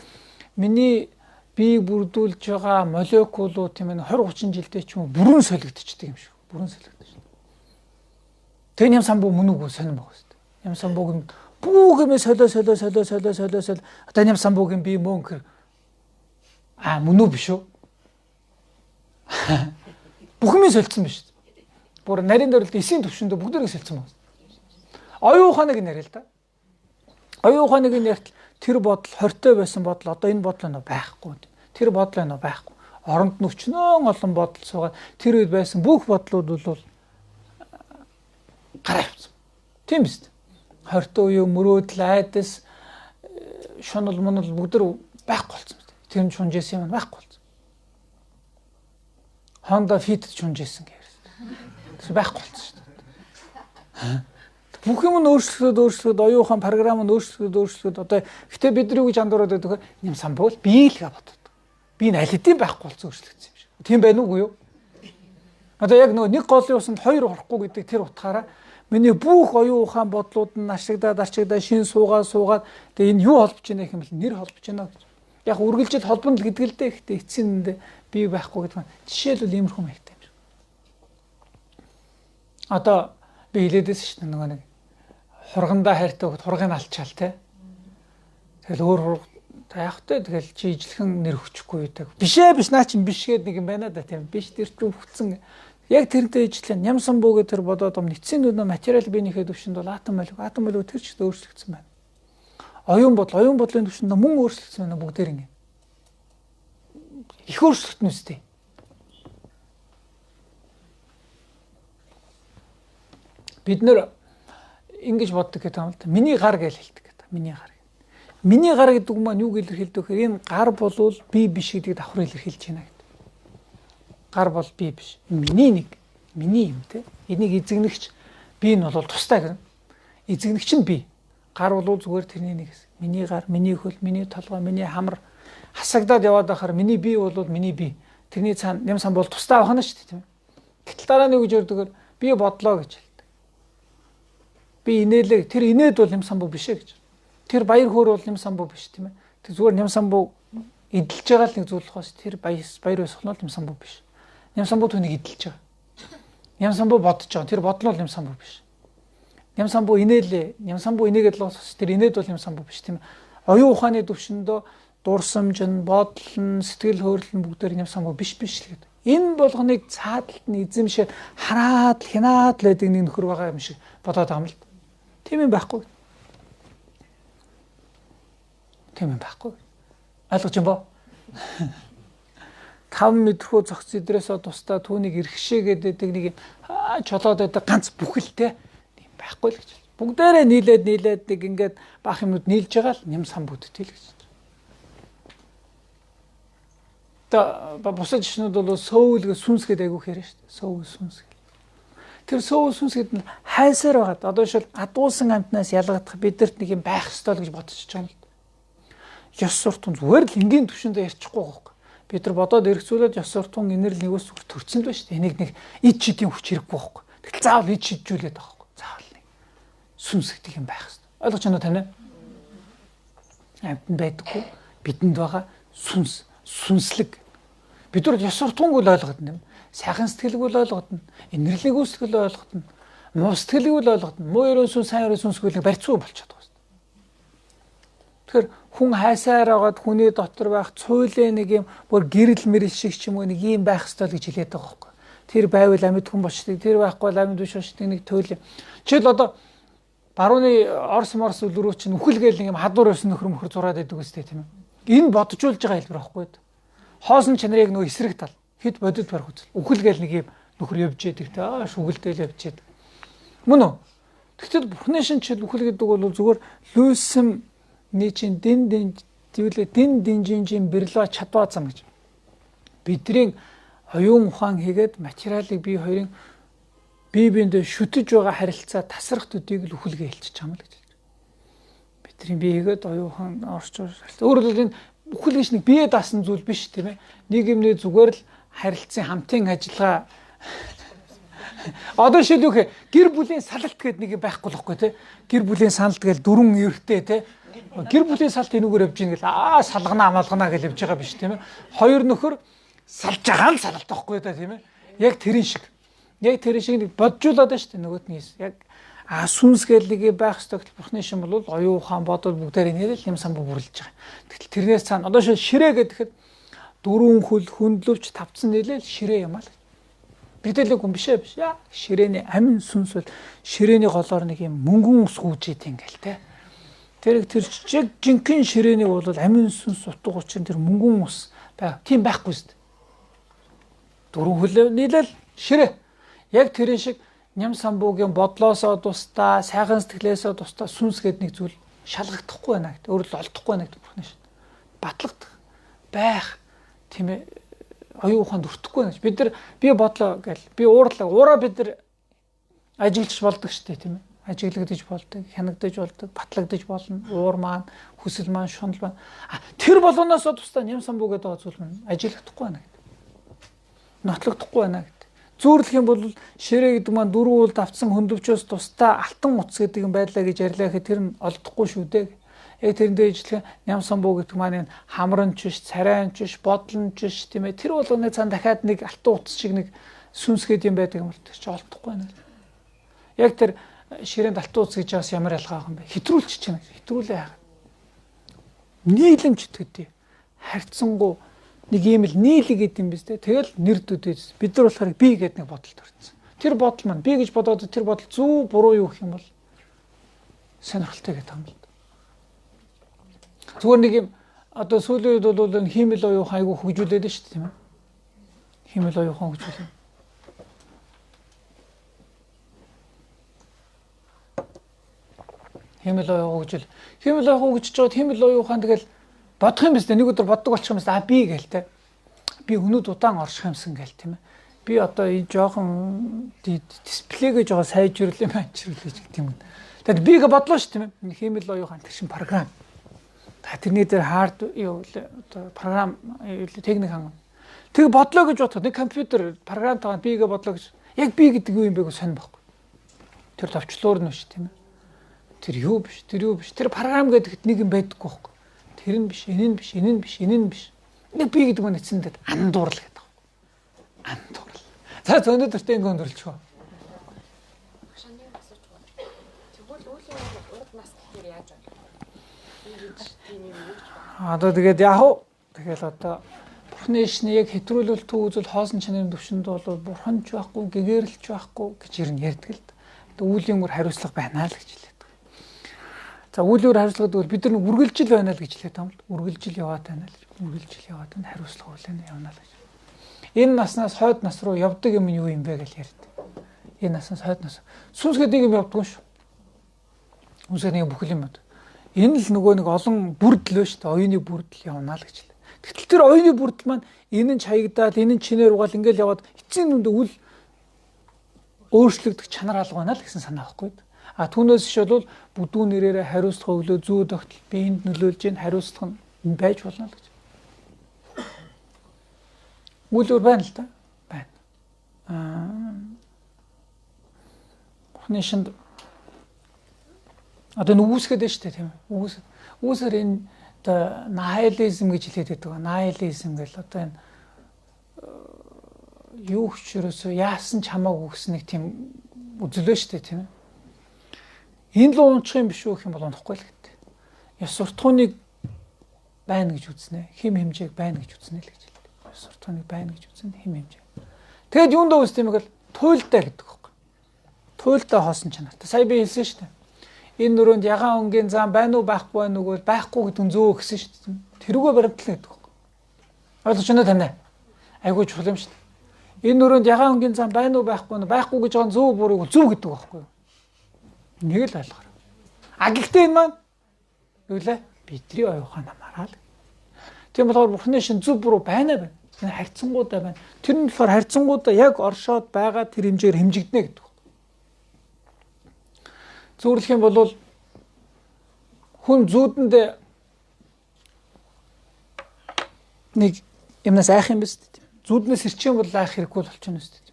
миний биеийг бүрдүүлж байгаа молекулууд тийм ээ 20 30 жилдээ ч юм уу бүрэн солигдчихдаг юм шиг. Бүрэн солигдчихдаг. Тэр ням самбуу мөн үгүй сонирн баг хэвээр. Ням самбууг нь бүх юм солио солио солио солио солио солио одоо ням самбуугийн бие мөн гэр а мөн үү биш үү? Бүх юм солилцсон биш. Бүр нарийн дөрөлд эсийн төвшөндөө бүгдээрээ солилцсон байна. Оюун ухааныг нэрэл л да. Оюун ухааныг нэртэл тэр бодол хортой байсан бодол одоо энэ бодол нөө байхгүй. Тэр бодол нөө байхгүй. Оронд нүчнөө олон бодол суугаад тэр үед байсан бүх бодлууд бол гараа явцсан. Тийм биз дээ. Хортой үе мөрөөдөл айдас шунал мунал бүгд байхгүй болсон. Тэр нь шунжсэн юм байхгүй болсон. Honda Fit шунжсэн гэрсэн. Тэр байхгүй болсон шүү дээ. Бүх юм нь өөрчлөгдөд оюун ухаан програм нь өөрчлөгдөд одоо гэтээ бид нар юу гэж андуураад байдаг вэ? Нэм самбуул би л га бодод. Би энэ аль хэдийн байхгүй болсон өөрчлөгдсөн юм шиг. Тийм байна уугүй юу? Одоо яг нөгөө нэг голын усанд хоёр орохгүй гэдэг тэр утгаараа миний бүх оюун ухаан бодлууд нь ашигдаад шин суугаад тэгээ энэ юу холбож байна гэх юм бол нэр холбож байна гэж. Яг үргэлжил холбоно л гэдэг л дээ. Гэтэ эцсийн үндэ би байхгүй гэдэг нь жишээлбэл иймэрхүү маягтай юм шиг. Одоо би хэлээдээс шүү дээ нөгөө нэг хургандаа хайртай хөхт хургийг алчаал те. Тэгэл өөр хург та яг тэ тэгэл чи ижлэхэн нэр хүчгүй гэдэг. Биш ээ биш наа чин биш гээд нэг юм байна да тийм. Биш тэр чинь хүчсэн. Яг тэрнтэй ижлэн нямсан буу гэдэг тэр бодоод ом эцсийн нүдэ материал биенийхээ төвшөнд бол атом молекул тэр ч өөрчлөгдсөн байна. Оюун бодол, оюун бодлын төвшөнд мөн өөрчлөгдсөн байна бүгдээр ингэ. Их өөрчлөлт нь үстэй. Бид нэр ингэж боддог гэдэг юм л да. Миний гар гэж хэлдэг гэдэг. Миний гар. Миний гар гэдэг маань юуг илэрхийлдэг вэ гэхээр энэ гар болвол би биш гэдгийг давхар илэрхийлж байна гэдэг. Гар бол би биш. Миний нэг, миний юм те. Энийг эзэгнэгч би нь бол тустай гэнэ. Эзэгнэгч нь би. Гар бол зүгээр тэрний нэг хэсэг. Миний гар, миний хөл, миний толгой, миний хамар хасагдаад яваад байхаар миний би бол миний би. Тэрний цаана ням сан бол тустай авах нь шүү дээ тийм. Гэтэл дараа нь юу гэж өрдөөр би бодлоо гэж хэлдэг. Би инээлээ. Тэр инээд бол ням самбуу биш ээ гэж. Тэр баяр хөөр бол ням самбуу биш тийм ээ. Тэр зүгээр ням самбуу эдэлж байгаа л нэг зүйл болохоос тэр баяр баясгал нь бол ням самбуу биш. Ням самбуу түүнийг эдэлж байгаа. Ням самбуу бодож байгаа. Тэр бодол бол ням самбуу биш. Ням самбуу инээлээ. Ням самбуу инээгээд л болохоос тэр инээд бол ням самбуу биш тийм ээ. Оюун ухааны төвшөндөө дурсамж нь, бодол нь, сэтгэл хөдлөл нь бүгдээр ням самбуу биш биш л гэдэг. Энэ болгоныг цаадалт нь эзэмшээд хараад хянаад л байдаг нэг нөхөр байгаа юм шиг бодоод байгаа юм л. Тийм юм байхгүй. Тийм юм байхгүй. Ойлгож байна бо? 5 мэдрэхүү зогц идрээсээ тусдаа түүнийг эрхшээгээд байдаг нэг юм чолоод байдаг ганц бүхэлтэй тийм байхгүй л гэж. Бүгдээрээ нийлээд нэг ингээд баах юмнууд нийлж байгаа л ням сан бүдтэй л гэж. Одоо бусад жишнүүд бол сөүл гэ сүнс гэдэг айгүйх яриа шүү дээ. Сөүл сүнс гэх. Тэр сөүл сүнс гэдэг нь хайсаар байгаад одоо жишээл адуусан амтнаас ялгагдах бидэрт нэг юм байх ёстой л гэж бодчихж байгаа юм л. Ёс суртахуун зүгээр л энгийн төвшөндөө ярьчихгүй байхгүй. Бид нар бодоод эргцүүлээд ёс суртахуун инэрл нэгээс зүгээр төрсөн л байна шүү дээ. Энийг нэг ид шидийн хүч хэрэггүй байхгүй. Тэгтэл заавал ид шиджүүлээд байгаа байхгүй. Заавал нэг сүнс гэдэг юм байх ёстой. Ойлгож байна уу тань? Амьтанд байдаггүй бидэнд байгаа сүнс, сүнслэг. Бид нар ёс суртахуунгүй л ойлгоод юм. Сайхан сэтгэлгүй л ойлгоод, инэрлэг сэтгэл ойлгоод, муу сэтгэлгүй л ойлгоод, муу ерөн сүнс, сайн ерөн сүнсгүй л барьцгүй болчиход байгаа шүү дээ. Тэгэхээр хүн хайсаар байгаад хүний дотор байх цуйлын нэг юм бүр гэрэл мэрэл шиг ч юм уу нэг юм байх ёстой л гэж хэлээд байгаа байхгүй. Тэр байвал амьд хүн болчдөг, тэр байхгүй бол амьд биш болчдөг нэг туйл. Жишээл одоо барууны Орос морс үл рүү чинь үхэл гээл нэг юм хадуур байсан нөхөр мөхөр зураад байдаг үстэй тийм ээ. Энэ боджуулж байгаа хэлбэр байхгүй. Хоосон чанарыг нөгөө эсрэг тал хэд бодит барих үзэл. Үхэл гээл нэг юм нөхөр явж яадаг те аа шүгэлдэл явж яадаг. Мөн үү? Тэгтэл Бурхны шинжил үхэл гэдэг бол зүгээр лүйсэм нэг чинь дэн дэн зүйлээ дэн дэнжинжин бэрлва чадваа зам гэж. Бидний оюун ухаан хийгээд материалыг бие хоёрын бие биендээ шүтэж байгаа харилцаа тасрах төдийг л үхэлгээ хэлчихэж байгаа юм л гэж хэлж. Бидний бие хийгээд оюун ухаан орч. Өөрөөр хэлбэл энэ үхэл гэж нэг бие даасан зүйл биш тийм ээ. Нэг юмний зүгээр л харилцан хамтын ажиллагаа. Одоо шилүүх гэр бүлийн салалт гэдэг нэг юм байхгүй л байхгүй тий. Гэр бүлийн салалт гэж дөрвөн эрэгтэй тий. Гэр бүлийн салалт энүүгээр явж гин гэл аа салгана амалгана гэж явж байгаа биш тийм ээ. Хоёр нөхөр салж байгаа нь салалт байхгүй да тийм ээ. Яг тэрэн шиг. Яг тэрэн шиг нэг боджуулаад байна шүү дээ нөгөөт нь яг сүнс гэл нэг байх ёстой гэтэл Бурхны шин бол оюун ухаан бодол бүгдээр нэрэл юм самбуу бүрлж байгаа. Тэгтэл тэрнээс цаана одоо ширээ гэхэд дөрвөн хөл хөндлөвч тавцсан нэлээл ширээ юм аа л. Бид л хүн биш ээ биш. Яа ширээний амин сүнс бол ширээний голоор нэг юм мөнгөн ус гүйж идэв ингээл те. Тэр чиг жинхэнэ ширээний бол амин сүнс утга учир тэр мөнгөн ус бай. Тийм байхгүй шүү дээ. Дөрвөн хөл нийлэл ширээ. Яг тэрэн шиг ням самбуугийн бодлоосоо тусдаа, сайхан сэтгэлээсээ тусдаа сүнс гэдэг нэг зүйл шалгагдахгүй байна гэдэг. Өөрөлд олдохгүй байна гэдэг Бурхны шин. Батлагдах байх тийм ээ оюун ухаанд өртөхгүй байна гэж. Бид нар би бодлоо гэл би уурлаа. Уураа бид нар ажиглаж болдог шүү дээ тийм ээ. Ажиглагдаж болдог, хянагдаж болдог, батлагдаж болно. Уур маань, хүсэл маань, шунал маань. Тэр болгоноос тусдаа ням самбуу гэдэг зүйл маань ажиглагдахгүй байна гэдэг. Нотлогдохгүй байна гэдэг. Зүүрлэх юм бол ширээ гэдэг маань дөрвөн үл давтсан хөндөвчөөс тусдаа алтан утас гэдэг юм байлаа гэж ярьлаа гэхэд тэр нь олдохгүй шүү дээ. Яг тэрэндээ ижлэх ням самбуу гэдэг маань энэ хамранч биш, царайнч биш, бодлонч биш тийм ээ. Тэр болгоны цаана дахиад нэг алтан утас шиг нэг сүнс гэдэг юм байдаг юм бол тэр чинь олдохгүй байна. Яг тэр ширээнд алтан утас гэж байгаас ямар ялгаа юм бэ? Хэтрүүлчих чинь. Хэтрүүлээ яагаад? Нийлэмж гэдэг. Харьцангуй нэг юм л нийлэг гэдэг юм биз дээ. Тэгэл нэр дүдээс бид нар болохоор би гэдэг нэг бодол төрсөн. Тэр бодол маань би гэж бодоод тэр бодол зөв буруу юу гэх юм бол сонирхолтой гэдэг юм л. Зүгээр нэг юм одоо сүүлийн үед бол энэ хиймэл оюун ухаан айгүй хөгжүүлээд байна шүү дээ тийм ээ. Хиймэл оюун ухаан хөгжүүлээ. Хиймэл оюун хөгжил. Хиймэл оюун хөгжиж байгаа хиймэл оюун ухаан тэгэл бодох юм биз дээ. Нэг өдөр боддог болчих юм биз. А би гээл те. Би өнөд удаан орших юмсан гээл тийм ээ. Би одоо энэ жоохон дисплейгээ жоохон сайжруулах юм аачруулах гэдэг юм. Тэгэд бигээ бодлоо шүү тийм ээ. Хиймэл оюун ухаан тэр шин програм. Та тэрний дээр хард юу одоо програм техник хангам. Тэг бодлоо гэж бодоход нэг компьютер програмтайгаа бигээ бодлоо гэж яг би гэдэг юу юм бэ гэж сонь байхгүй. Тэр товчлуур нь биш тийм ээ. Тэр юу биш, тэр юу биш. Тэр програм гэдэгт нэг юм байдаггүй байхгүй. Тэр нь биш, энэ нь биш, энэ нь биш, энэ нь биш. Нэг би гэдэг нь эцэндээ андуурл гэдэг. Андуурл. За зөндөө ингэ өндөрлөж. Шаныг асууж байна. Тэгвэл үлийн урд нас гэхээр яаж вэ? Одоо тэгээд яг уу тэгэл одоо Бурхны ишний яг хэтрүүлэл түүзэл хоосон чанарын төвшөнд бол бурхан ч байхгүй, гэгэрэлч байхгүй гэж ер нь ярьдаг л да. Үүлийн үр хариуцлага байна л гэж хэлээд байгаа. За үүлийн үр хариуцлага гэвэл бид нар үргэлжил байна л гэж хэлээд байгаа юм л. Үргэлжил яваад байна л. Үргэлжил яваад байна, хариуцлага хүлээн явна л гэж. Энэ наснаас хойд нас руу явдаг юм юу юм бэ гэж ярьд. Энэ наснаас хойд нас. Сүнс гэдэг юм явдаггүй шүү. Сүнс гэдэг бүхэл юм байна. Энэ л нөгөө нэг олон бүрдэл шүү дээ. Оюуны бүрдэл явна л гэж хэлээ. Тэгтэл тэр оюуны бүрдэл маань энэ нь чаягдаал, энэ нь чинээр угаал ингээл яваад эцсийн дүндээ үл өөрчлөгдөх чанар алга байна л гэсэн санаа байхгүй. А түүнээс биш бол бүдүүн нэрээрээ хариуцлага өглөө зүү тогтол би энд нөлөөлж гин хариуцлага нь байж болно л гэж. Үйл үр байна л да. Байна. Бурхны шинд одоо нүгүүсгээд байна шүү дээ тийм ээ. Үүсээр энэ одоо нihilизм гэж хэлээд байдаг. Нihilизм гэл одоо энэ юу ч ерөөсөө яасан ч хамаагүй гэсэн нэг тийм үзэл байна шүү дээ тийм ээ. Энэ л унчих юм биш үү гэх юм бол унахгүй л гэдэг. Ёс суртахууныг байна гэж үзнэ. Хим хэмжээг байна гэж үзнэ л гэж хэлдэг. Ёс суртахууныг байна гэж үзнэ хим хэмжээ. Тэгэд юунд үүсдэг юм бэ гэвэл туйлдаа гэдэг байхгүй. Туйлдаа хоосон чанартай. Сая би хэлсэн шүү дээ. Энэ өрөөнд ягаан өнгийн зам байна уу байхгүй байна уу гэвэл байхгүй гэдэг нь зөв гэсэн шүү дээ. Тэрүүгээ баримтлаа гэдэг байхгүй. Ойлгож байна уу танай? Айгуу чухал юм шүү дээ. Энэ өрөөнд ягаан өнгийн зам байна уу байхгүй нь байхгүй гэж байгаа нь зөв бурууг зөв гэдэг байхгүй. Нэг л ойлгохоор. А гэхдээ энэ маань юу лээ? Бидний оюун ухаан хамаараа л. Тийм болохоор Бурхны шин зөв буруу байна байна. Энэ харьцангуйдаа байна. Тэр нь болохоор харьцангуйдаа яг оршоод байгаа тэр хэмжээгээр хэмжигдэнэ гэдэг. Зөвөрлөх юм бол хүн зүүдэндээ нэг юмнаас айх юм биз дээ. Зүүднээс ирчих юм бол айх хэрэггүй болчихно биз дээ.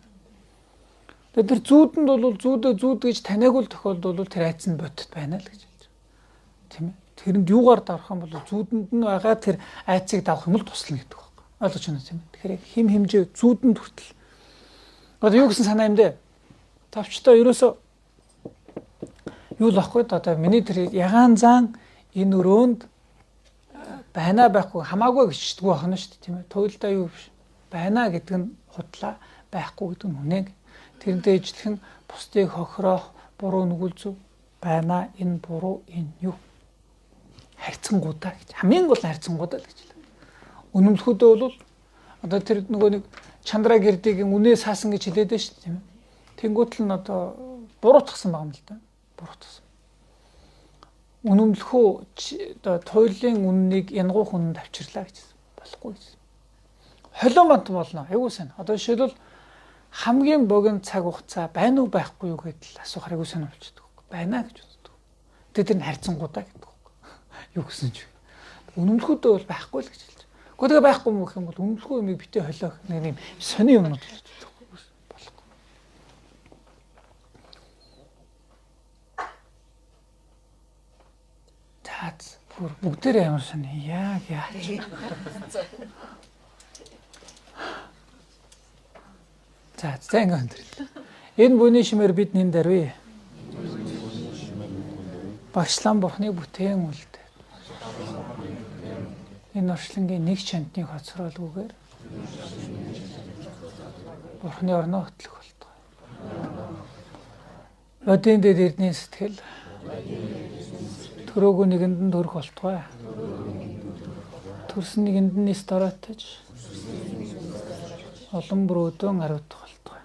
Тэгээд тэр зүүдэнд бол зүүдөө зүүд гэж таниагүй тохиолдолд бол тэр айц нь бодит байна л гэж хэлж байгаа. Тийм ээ. Тэрэнд юугаар давах юм бол зүүдэнд нь байгаа тэр айцыг давах юм л туслана гэдэг байна. Ойлгож байна тийм ээ. Тэгэхээр хим хэмжээ зүүдэнд хүртэл. Одоо юу гэсэн санаа юм бэ? Товчтой ерөөсөө юу л ахгүй одоо миний тэр ягаан зан энэ өрөөнд байна байхгүй хамаагүй гэждэггүй байна шүү дээ тийм ээ. Туйлдаа юу биш. Байна гэдэг нь худлаа, байхгүй гэдэг нь үнэ. Тэрнтэй ижилхэн бусдыг хохироох буруу нүгэл зүв байна энэ буруу энэ юу харьцангуйдаа гэж хамгийн гол нь харьцангуйдаа л гэж хэлээ. Үнэмлэхүүдээ бол одоо тэр нөгөө нэг Чандра гэрдигийн үнэ саасан гэж хэлээд байна шүү дээ тийм ээ. Тэнгүүтэл нь одоо буруутгасан байгаа юм л да. Буруутгасан. Үнэмлэхүү одоо туйлын үннийг янгуух үнэнд авчирлаа гэж болохгүй гэж. Холион бант болно. Айгуу сайн. Одоо жишээлбэл хамгийн богино цаг хугацаа байна уу байхгүй юу гэдэл асуухаар айгуу сайн болчихдог. Байна гэж боддог. Тэгээ тэр нь харьцангуйдаа гэдэг. Юу гэсэн чи. Үнэмлэхүүдээ бол байхгүй л гэж хэлж. Гэхдээ тэгээ байхгүй юм гэх юм бол үнэмлэхүү юмыг битээ холиох нэг юм сони юмнууд болчихдог. Болохгүй. За бүр бүгдээрээ ямар сони яг яаж. За за ингэ өндөрлөө. Энэ бүний шимээр бид нэн дарвэ. Багшлан Бурхны бүтээн үлдээ. Энэ орчлонгийн нэг чантны хоцроолгүйгээр Бурхны орноо хөтлөх болтугай. Бодийн дэд эрдний сэтгэл төрөөгөө нэгэнд нь төрөх болтугай. Төрсөн нэгэнд нь нис дороотож олон бүр өдөн ариутгах болтугай.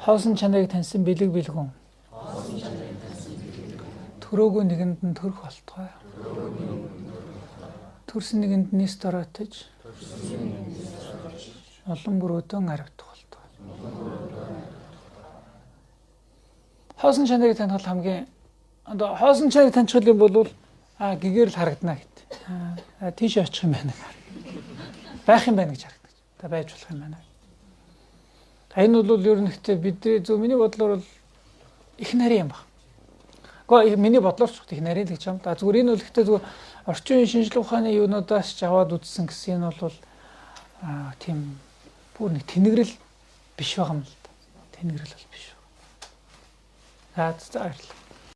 Хоосон чанарыг таньсан бэлэг бэлгүн төрөөгөө нэгэнд нь төрөх болтугай. Төрсөн нэгэнд нис дороотож олон бүр өдөн ариутгах болтугай. Хоосон чанарыг таних хамгийн одоо хоосон чанарыг таних юм бол гэгэр л харагдана гэт. Тийш очих юм байна. Байх юм байна гэж харагдаж. Та байж болох юм байна. Энэ бол ер нь ихтэй бидний зөв миний бодлоор бол их нарийн юм баг. Гэхдээ миний бодлоор ч их нарийн л гэж юм. Зүгээр энэ бол ихтэй зүгээр орчин үеийн шинжлэх ухааны юунуудаас ч аваад үзсэн гэсэн энэ бол тийм бүр нэг тэнэгрэл биш байгаа юм л да. Тэнэгрэл бол биш. За баярлалаа.